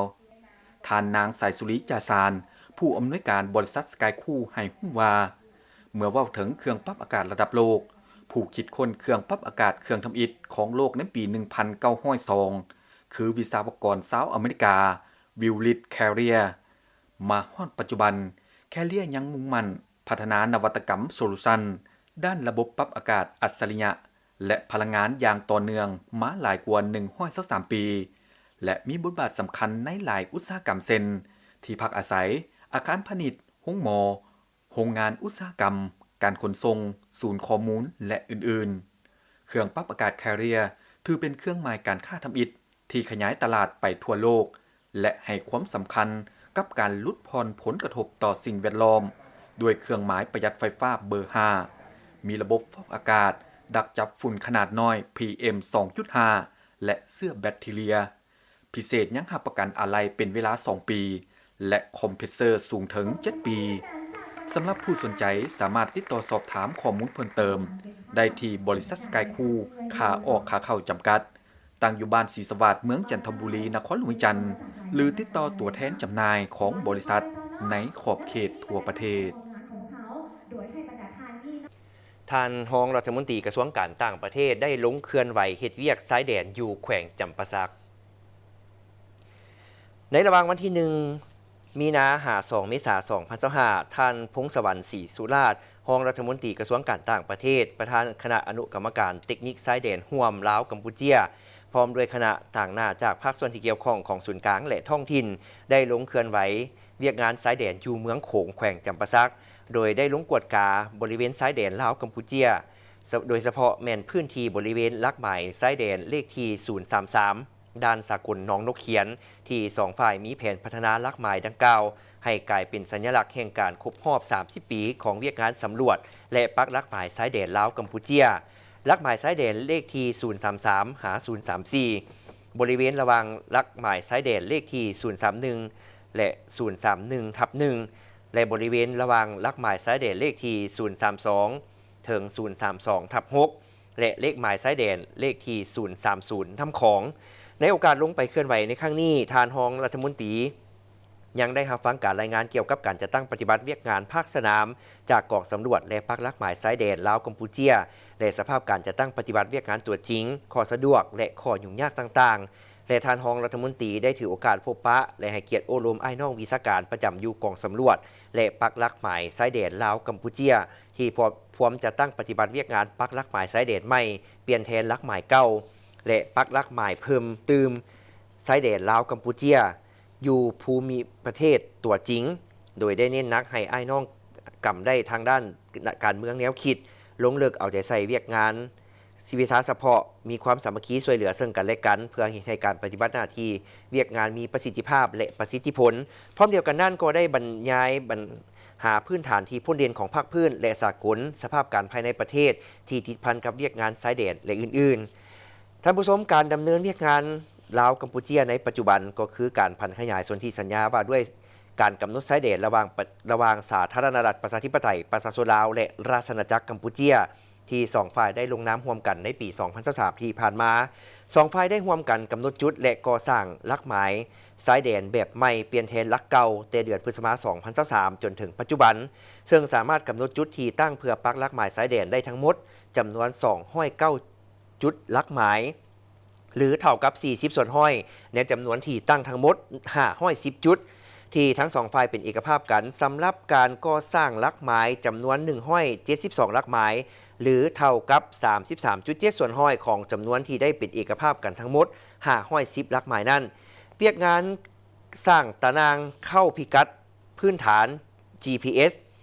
ທ່ານນາງ ສາຍສຸລີ ຈາສານ ຜູ້ອຳນວຍການບໍລິສັດ Sky Cool ໃຫ້ຮູ້ວ່າ, ເມື່ອເວົ້າເຖິງເຄື່ອງປັບອາກາດລະດັບໂລກ, ຜູ້ຄິດຄົ້ນເຄື່ອງປັບອາກາດເຄື່ອງທຳອິດຂອງໂລກໃນປີໜຶ່ງພັນເກົ້າຮ້ອຍສອງ ຄືວິສະວະກອນຊາວອາເມລິກາ Willis Carrier. ມາຮອດປັດຈຸບັນ, Carrier ຍັງມຸ່ງໝັ້ນພັດທະນານະວັດຕະກຳໂຊລູຊັນດ້ານລະບົບປັບອາກາດອັດສະລິຍະ ແລະ ພະລັງງານຢ່າງຕໍ່ເນື່ອງມາຫຼາຍກວ່າໜຶ່ງຮ້ອຍຊາວສາມປີ ແລະ ມີບົດບາດສຳຄັນໃນຫຼາຍອຸດສາຫະກຳ ເຊັ່ນ ທີ່ພັກອາໄສ, ອາຄານພານິດ, ໂຮງໝໍ, ໂຮງງານອຸດສາຫະກຳ, ການຂົນສົ່ງ, ສູນຂໍ້ມູນ ແລະ ອື່ນໆ. ເຄື່ອງປັບອາກາດ Carrier ຖືເປັນເຄື່ອງໝາຍການຄ້າທຳອິດທີ່ຂະຫຍາຍຕະຫຼາດໄປທົ່ວໂລກ ແລະ ໃຫ້ຄວາມສຳຄັນກັບການຫຼຸດຜ່ອນຜົນກະທົບຕໍ່ສິ່ງແວດລ້ອມ ດ້ວຍເຄື່ອງໝາຍປະຢັດໄຟຟ້າເບີຫ້າ, ມີລະບົບຟອກອາກາດ, ດັກຈັບຝຸ່ນຂະໜາດນ້ອຍ ພີເອັມສອງຈຸດຫ້າ ແລະ ເຊື້ອແບັກທີເຣຍ. ພິເສດຍັງຮັບປະກັນອາໄຫຼ່ເປັນເວລາສອງປີ ແລະ ຄອມເພຣສເຊີສູງເຖິງເຈັດປີ. ສຳລັບຜູ້ສົນໃຈສາມາດຕິດຕໍ່ສອບຖາມຂໍ້ມູນເພີ່ມເຕີມໄດ້ທີ່ບໍລິສັດ Sky Cool ຂາອອກຂາເຂົ້າຈຳກັດ, ຕັ້ງຢູ່ບ້ານສີສະຫວາດ ເມືອງຈັນທະບູລີ ນະຄອນຫຼວງວຽງຈັນ ຫຼື ຕິດຕໍ່ຕົວແທນຈຳໜ່າຍຂອງບໍລິສັດໃນຂອບເຂດທົ່ວປະເທດ. ທ່ານຮອງລັດຖະມົນຕີກະຊວງການຕ່າງປະເທດ ໄດ້ລົງເຄື່ອນໄຫວເຮັດວຽກຊາຍແດນຢູ່ແຂວງຈຳປາສັກ. ໃນລະຫວ່າງວັນທີໜຶ່ງ ມີນາ ຫາ ສອງ ເມສາ ສອງພັນຊາວຫ້າ, ທ່ານ ພົງສະຫວັນ ສີສຸລາດ ຮອງລັດຖະມົນຕີກະຊວງການຕ່າງປະເທດ, ປະທານຄະນະອະນຸກຳມະການເຕັກນິກຊາຍແດນຮ່ວມລາວ-ກຳປູເຈຍ ພ້ອມດ້ວຍຄະນະຕາງໜ້າຈາກພາກສ່ວນທີ່ກ່ຽວຂ້ອງຂອງສູນກາງ ແລະ ທ້ອງຖິ່ນ ໄດ້ລົງເຄື່ອນໄຫວວຽກງານຊາຍແດນຢູ່ເມືອງໂຂງ ແຂວງຈຳປາສັກ, ໂດຍໄດ້ລົງກວດກາບໍລິເວນຊາຍແດນລາວ-ກຳປູເຈຍ, ສະ ໂດຍສະເພາະແມ່ນພື້ນທີ່ບໍລິເວນຫຼັກໝາຍຊາຍແດນເລກທີສູນສາມສາມ ດ່ານສາກົນໜອງນົກຂຽນ ທີ່ສອງຝ່າຍມີແຜນພັດທະນາຫຼັກໝາຍດັ່ງກ່າວ ໃຫ້ກາຍເປັນສັນຍະລັກແຫ່ງການຄົບຮອບສາມສິບປີຂອງວຽກງານສຳຫຼວດ ແລະ ປັກຫຼັກໝາຍຊາຍແດນລາວ-ກຳປູເຈຍ, ຫຼັກໝາຍຊາຍແດນເລກທີສູນສາມສາມ ຫາ ສູນສາມສີ່, ບໍລິເວນລະຫວ່າງຫຼັກໝາຍຊາຍແດນເລກທີສູນສາມໜຶ່ງ ແລະ ສູນສາມໜຶ່ງທັບໜຶ່ງ ແລະ ບໍລິເວນລະຫວ່າງຫຼັກໝາຍຊາຍແດນເລກທີສູນສາມສອງ ເຖິງສູນສາມສອງທັບຫົກ ແລະ ເລກໝາຍຊາຍແດນເລກທີສູນສາມສູນ ນ້ຳຂອງ. ໃນໂອກາດລົງໄປເຄື່ອນໄຫວໃນຄັ້ງນີ້, ທ່ານຮອງລັດຖະມົນຕີຍັງໄດ້ຮັບຟັງການລາຍງານກ່ຽວກັບການຈັດຕັ້ງປະຕິບັດວຽກງານພາກສະໜາມຈາກກອງສຳຫຼວດ ແລະ ປັກຫຼັກໝາຍຊາຍແດນລາວ-ກຳປູເຈຍ ແລະ ສະພາບການຈັດຕັ້ງປະຕິບັດວຽກງານຕົວຈິງ, ຂໍ້ສະດວກ ແລະ ຂໍ້ຫຍຸ້ງຍາກຕ່າງໆ. ແລະ ທ່ານຮອງລັດຖະມົນຕີໄດ້ຖືໂອກາດພົບປະ ແລະ ໃຫ້ກຽດໂອ້ລົມອ້າຍນ້ອງວິຊາການປະຈຳຢູ່ກອງສຳຫຼວດ ແລະ ປັກຫຼັກໝາຍຊາຍແດນລາວ-ກຳປູເຈຍ ທີ່ພວມ ພວມຈັດຕັ້ງປະຕິບັດວຽກງານປັກຫຼັກໝາຍຊາຍແດນໃໝ່ ປ່ຽນແທນຫຼັກໝາຍເກົ່າ ແລະ ປັກຫຼັກໝາຍເພີ່ມຕື່ມຊາຍແດນລາວ-ກຳປູເຈຍ ຢູ່ພູມິປະເທດຕົວຈິງ, ໂດຍໄດ້ເນັ້ນໜັກໃຫ້ອ້າຍນ້ອງກຳໄດ້ທາງດ້ານການເມືອງແນວຄິດ, ລົງເລິກເອົາໃຈໃສ່ວຽກງານວິຊາສະເພາະ, ມີຄວາມສາມັກຄີຊ່ວຍເຫຼືອເຊິ່ງກັນແລະກັນ ເພື່ອເຮັດໃຫ້ການປະຕິບັດໜ້າທີ່ວຽກງານມີປະສິດທິພາບ ແລະ ປະສິດທິຜົນ. ພ້ອມດຽວກັນນັ້ນກໍໄດ້ບັນຍາຍບັນຫາພື້ນຖານທີ່ພົ້ນເດັ່ນຂອງພາກພື້ນ ແລະ ສາກົນ, ສະພາບການພາຍໃນປະເທດທີ່ຕິດພັນກັບວຽກງານຊາຍແດນ ແລະ ອື່ນໆ. ທ່ານຜູ້ຊົມ, ການດຳເນີນວຽກງານລາວ-ກຳປູເຈຍໃນປັດຈຸບັນ ກໍຄືການຜັນຂະຫຍາຍສົນທິສັນຍາວ່າດ້ວຍການກຳນົດຊາຍແດນລະຫວ່າງປະ ລະຫວ່າງສາທາລະນະລັດປະຊາທິປະໄຕປະຊາຊົນລາວ ແລະ ລາຊະອານາຈັກກຳປູເຈຍ ທີ່ສອງຝ່າຍໄດ້ລົງນາມຮ່ວມກັນໃນປີສອງພັນຊາວສາມທີ່ຜ່ານມາ. ສອງຝ່າຍໄດ້ຮ່ວມກັນກຳນົດຈຸດ ແລະ ກໍ່ສ້າງຫຼັກໝາຍຊາຍແດນແບບໃໝ່ ປ່ຽນແທນຫຼັກເກົ່າ ແຕ່ເດືອນພຶດສະພາສອງພັນຊາວສາມ ຈົນເຖິງປັດຈຸບັນ, ເຊິ່ງສາມາດກຳນົດຈຸດທີ່ຕັ້ງເພື່ອປັກຫຼັກໝາຍຊາຍແດນໄດ້ທັງໝົດຈຳນວນສອງຮ້ອຍເກົ້າ ຈຸດຫຼັກໝາຍ ຫຼື ເທົ່າກັບສີ່ສິບສ່ວນຮ້ອຍ ໃນຈຳນວນທີ່ຕັ້ງທັງໝົດຫ້າຮ້ອຍສິບຈຸດ ທີ່ທັງສອງຝ່າຍເປັນເອກະພາບກັນ. ສຳລັບການກໍ່ສ້າງຫຼັກໝາຍຈຳນວນໜຶ່ງຮ້ອຍເຈັດສິບສອງຫຼັກໝາຍ ຫຼື ເທົ່າກັບສາມສິບສາມຈຸດເຈັດສ່ວນຮ້ອຍ ຂອງຈຳນວນທີ່ໄດ້ເປັນເອກະພາບກັນທັງໝົດຫ້າຮ້ອຍສິບຫຼັກໝາຍນັ້ນ, ວຽກງານສ້າງຕາໜ່າງເຂົ້າພິກັດ ພື້ນຖານ ຈີພີເອັສ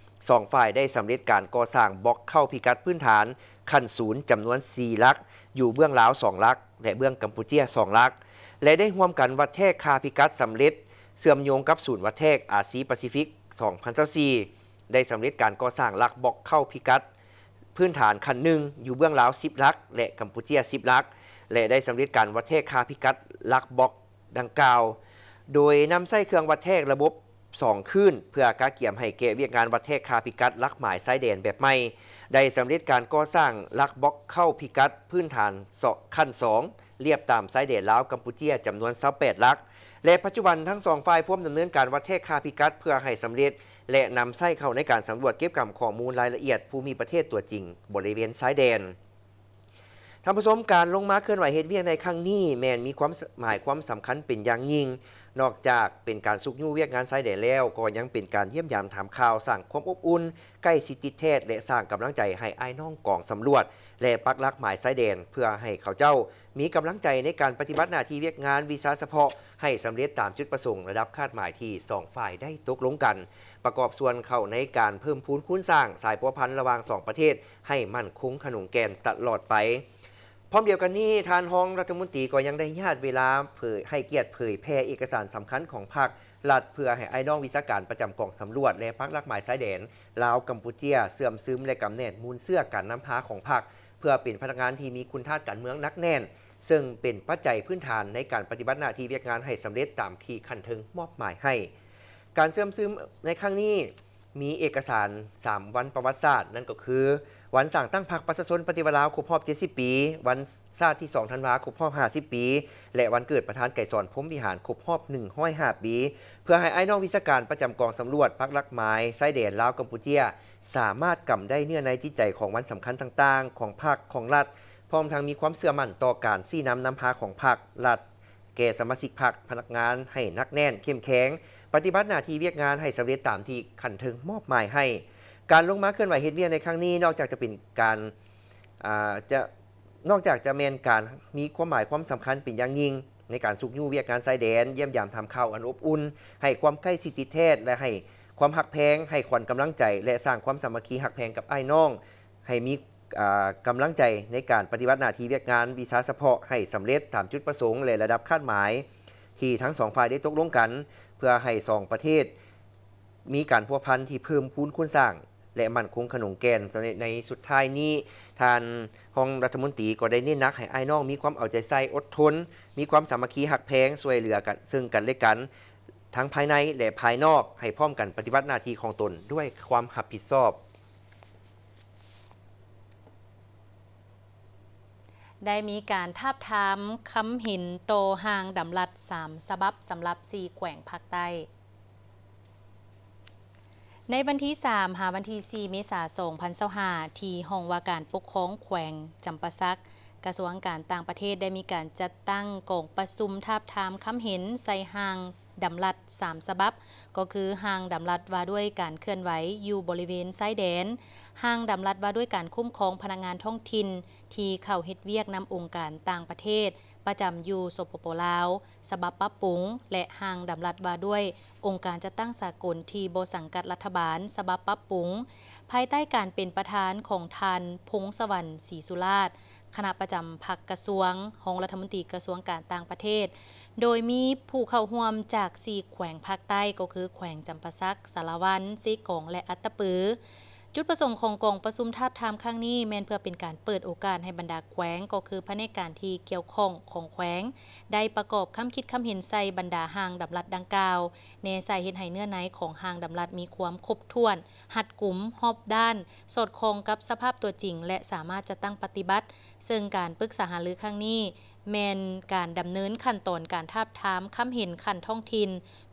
ສອງຝ່າຍໄດ້ສຳເລັດການກໍ່ສ້າງບລັອກເຂົ້າພິກັດພື້ນຖານຂັ້ນສູນຈຳນວນສີ່ຫຼັກ ຢູ່ເບື້ອງລາວສອງຫຼັກ ແລະ ເບື້ອງກຳປູເຈຍສອງຫຼັກ ແລະ ໄດ້ຮ່ວມກັນວັດແທກຄ່າພິກັດສຳເລັດເຊື່ອມໂຍງກັບສູນວັດແທກອາຊີປາຊີຟິກສອງພັນຊາວສີ່ ໄດ້ສຳເລັດການກໍ່ສ້າງຫຼັກບລັອກເຂົ້າພິກັດພື້ນຖານຂັ້ນໜຶ່ງ ຢູ່ເບື້ອງລາວສິບຫຼັກ ແລະ ກຳປູເຈຍສິບຫຼັກ ແລະ ໄດ້ສຳເລັດການວັດແທກຄ່າພິກັດຫຼັກບລັອກ ດັ່ງກ່າວ, ໂດຍນຳໃຊ້ເຄື່ອງວັດແທກລະບົບສອງຄື້ນ ເພື່ອກະກຽມໃຫ້ແກ່ວຽກງານວັດແທກຄ່າພິກັດຫຼັກໝາຍຊາຍແດນແບບໃໝ່, ໄດ້ສຳເລັດການກໍ່ສ້າງຫຼັກບລັອກເຂົ້າພິກັດພື້ນຖານ ຂັ້ນສອງ ລຽບຕາມຊາຍແດນລາວ-ກຳປູເຈຍ ຈຳນວນຊາວແປດຫຼັກ ແລະ ປັດຈຸບັນທັງສອງຝ່າຍພວມດຳເນີນການວັດແທກຄ່າພິກັດເພື່ອໃຫ້ສຳເລັດ ແລະ ນຳໃຊ້ເຂົ້າໃນການສຳຫຼວດເກັບກຳຂໍ້ມູນລາຍລະອຽດພູມິປະເທດຕົວຈິງບໍລິເວນຊາຍແດນ. ທ່ານຜູ້ຊົມ, ການລົງມາເຄື່ອນໄຫວເຮັດວຽກໃນຄັ້ງນີ້ ແມ່ນມີຄວາມ ໝາຍຄວາມສຳຄັນເປັນຢ່າງຍິ່ງ. ນອກຈາກເປັນການຊຸກຍູ້ວຽກງານຊາຍແດນແລ້ວ, ກໍຍັງເປັນການຢ້ຽມຢາມຖາມຂ່າວ, ສ້າງຄວາມອົບອຸ່ນ, ໃກ້ຊິດຕິດແທດ ແລະ ສ້າງກຳລັງໃຈໃຫ້ອ້າຍນ້ອງກອງສຳຫຼວດ ແລະ ປັກຫຼັກໝາຍຊາຍແດນ, ເພື່ອໃຫ້ເຂົາເຈົ້າມີກຳລັງໃຈໃນການປະຕິບັດໜ້າທີ່ວຽກງານວິຊາສະເພາະໃຫ້ສຳເລັດຕາມຈຸດປະສົງລະດັບຄາດໝາຍທີ່ສອງຝ່າຍໄດ້ຕົກລົງກັນ. ປະກອບສ່ວນເຂົ້າໃນການເພີ່ມພູນຄູນສ້າງສາຍພົວພັນລະຫວ່າງສອງປະເທດໃຫ້ໝັ້ນຄົງຂະໜົງແກ່ນຕະຫຼອດໄປ. ພ້ອມດຽວກັນນີ້, ທ່ານຮອງລັດຖະມົນຕີກໍຍັງໄດ້ຍາດເວລາເຜີຍ ໃຫ້ກຽດເຜີຍແຜ່ເອກະສານສຳຄັນຂອງພັກລັດ ເພື່ອໃຫ້ອ້າຍນ້ອງວິຊາການປະຈຳກອງສຳຫຼວດ ແລະ ປັກຫຼັກໝາຍຊາຍແດນລາວ-ກຳປູເຈຍ ເຊື່ອມຊຶມ ແລະ ກຳແໜດມູນເຊື້ອການນຳພາຂອງພັກ ເພື່ອເປັນພະນັກງານທີ່ມີຄຸນທາດການເມືອງໜັກແໜ້ນ, ເຊິ່ງເປັນປັດໄຈພື້ນຖານໃນການປະຕິບັດໜ້າທີ່ວຽກງານໃຫ້ສຳເລັດຕາມທີ່ຂັ້ນເທິງມອບໝາຍໃຫ້. ການເຊື່ອມຊຶມໃນຄັ້ງນີ້ ມີເອກະສານສາມວັນປະຫວັດສາດ, ນັ້ນກໍຄື ວັນສ້າງຕັ້ງພັກປະຊາຊົນປະຕິວັດລາວຄົບຮອບເຈັດສິບປີ, ວັນຊາດທີສອງທັນວາຄົບຮອບຫ້າສິບປີ ແລະ ວັນເກີດປະທານໄກສອນ ພົມວິຫານ ຄົບຮອບໜຶ່ງຮ້ອຍຫ້າປີ, ເພື່ອໃຫ້ອ້າຍນ້ອງວິຊາການປະຈຳກອງສຳຫຼວດປັກຫຼັກໝາຍຊາຍແດນລາວ-ກຳປູເຈຍ ສາມາດກຳໄດ້ເນື້ອໃນຈິດໃຈຂອງວັນສຳຄັນຕ່າງໆຂອງພັກຂອງລັດ, ພ້ອມທັງມີຄວາມເຊື່ອໝັ້ນຕໍ່ການຊີ້ນຳນຳພາຂອງພັກລັດ ແກ່ສະມາຊິກພັກ, ພະນັກງານໃຫ້ໜັກແໜ້ນ, ເຂັ້ມແຂງ, ປະຕິບັດໜ້າທີ່ວຽກງານໃຫ້ສຳເລັດຕາມທີ່ຂັ້ນເທິງມອບໝາຍໃຫ້. ການລົງມາເຄື່ອນໄຫວເຮັດວຽກໃນຄັ້ງນີ້ ນອກຈາກຈະເປັນການ ອາ ຈະ ນອກຈາກຈະແມ່ນການມີຄວາມໝາຍຄວາມສຳຄັນເປັນຢ່າງຍິ່ງໃນການຊຸກຍູ້ວຽກງານຊາຍແດນ, ຢ້ຽມຢາມຖາມຂ່າວອັນອົບອຸ່ນ, ໃຫ້ຄວາມໃກ້ຊິດຕິດແທດ ແລະ ໃຫ້ຄວາມຮັກແພງ, ໃຫ້ຂວັນກຳລັງໃຈ ແລະ ສ້າງຄວາມສາມັກຄີຮັກແພງກັບອ້າຍນ້ອງ, ໃຫ້ມີ ອາ ກຳລັງໃຈໃນການປະຕິບັດໜ້າທີ່ວຽກງານວິຊາສະເພາະໃຫ້ສຳເລັດຕາມຈຸດປະສົງ ແລະ ລະດັບຄາດໝາຍທີ່ທັງສອງຝ່າຍໄດ້ຕົກລົງກັນ, ເພື່ອໃຫ້ສອງປະເທດມີການພົວພັນທີ່ເພີ່ມພູນຄູນສ້າງ ແລະ ໝັ້ນຄົງຂະໜົງແກ່ນ. ໃນ ໃນສຸດທ້າຍນີ້, ທ່ານຮອງລັດຖະມົນຕີກໍໄດ້ເນັ້ນໜັກໃຫ້ອ້າຍນ້ອງມີຄວາມເອົາໃຈໃສ່, ອົດທົນ, ມີຄວາມສາມັກຄີຮັກແພງ, ຊ່ວຍເຫຼືອກັນ ເຊິ່ງກັນແລະກັນ ທັງພາຍໃນ ແລະ ພາຍນອກ ໃຫ້ພ້ອມກັນປະຕິບັດໜ້າທີ່ຂອງຕົນດ້ວຍຄວາມຮັບຜິດຊອບ. ໄດ້ມີການທາບທາມຄຳເຫັນຕໍ່ຮ່າງດຳລັດສາມສະບັບ ສຳລັບສີ່ແຂວງພາກໃຕ້. ໃນວັນທີສາມ ຫາວັນທີສີ່ ເມສາ ສອງພັນຊາວຫ້າ ທີ່ຫ້ອງວ່າການປົກຄອງແຂວງຈຳປາສັກ, ກະຊວງການຕ່າງປະເທດໄດ້ມີການຈັດຕັ້ງກອງປະຊຸມທາບທາມຄຳເຫັນໃສ່ຮ່າງ ດຳລັດສາມສະບັບ, ກໍຄືຮ່າງດຳລັດວ່າດ້ວຍການເຄື່ອນໄຫວຢູ່ບໍລິເວນຊາຍແດນ, ຮ່າງດຳລັດວ່າດ້ວຍການຄຸ້ມຄອງພະນັກງານທ້ອງຖິ່ນທີ່ເຂົ້າເຮັດວຽກນຳອົງການຕ່າງປະເທດປະຈຳຢູ່ ສປປ ລາວ ສະບັບປັບປຸງ ແລະ ຮ່າງດຳລັດວ່າດ້ວຍອົງການຈັດຕັ້ງສາກົນທີ່ບໍ່ສັງກັດລັດຖະບານ ສະບັບປັບປຸງ, ພາຍໃຕ້ການເປັນປະທານຂອງທ່ານ ພົງສະຫວັນ ສີສຸລາດ ຄະນະປະຈຳພັກກະຊວງ, ຮອງລັດຖະມົນຕີກະຊວງການຕ່າງປະເທດ, ໂດຍມີຜູ້ເຂົ້າຮ່ວມຈາກສີ່ແຂວງພາກໃຕ້ ກໍຄືແຂວງຈຳປາສັກ, ສາລະວັນ, ເຊກອງ ແລະ ອັດຕະປື. ຈຸດປະສົງຂອງກອງປະຊຸມທາບທາມຄັ້ງນີ້ ແມ່ນເພື່ອເປັນການເປີດໂອກາດໃຫ້ບັນດາແຂວງ, ກໍຄືພະແນກການທີ່ກ່ຽວຂ້ອງຂອງແຂວງ, ໄດ້ປະກອບຄຳຄິດຄຳເຫັນໃສ່ບັນດາຮ່າງດຳລັດດັ່ງກ່າວ, ແນໃສ່ເຮັດໃຫ້ເນື້ອໃນຂອງຮ່າງດຳລັດມີຄວາມຄົບຖ້ວນ, ຮັດກຸມ, ຮອບດ້ານ, ສອດຄ່ອງກັບສະພາບຕົວຈິງ ແລະ ສາມາດຈັດຕັ້ງປະຕິບັດ, ເຊິ່ງການປຶກສາຫາລືຄັ້ງນີ້ ແມ່ນການດຳເນີນຂັ້ນຕອນການທາບທາມຄຳເຫັນຂັ້ນທ້ອງຖິ່ນ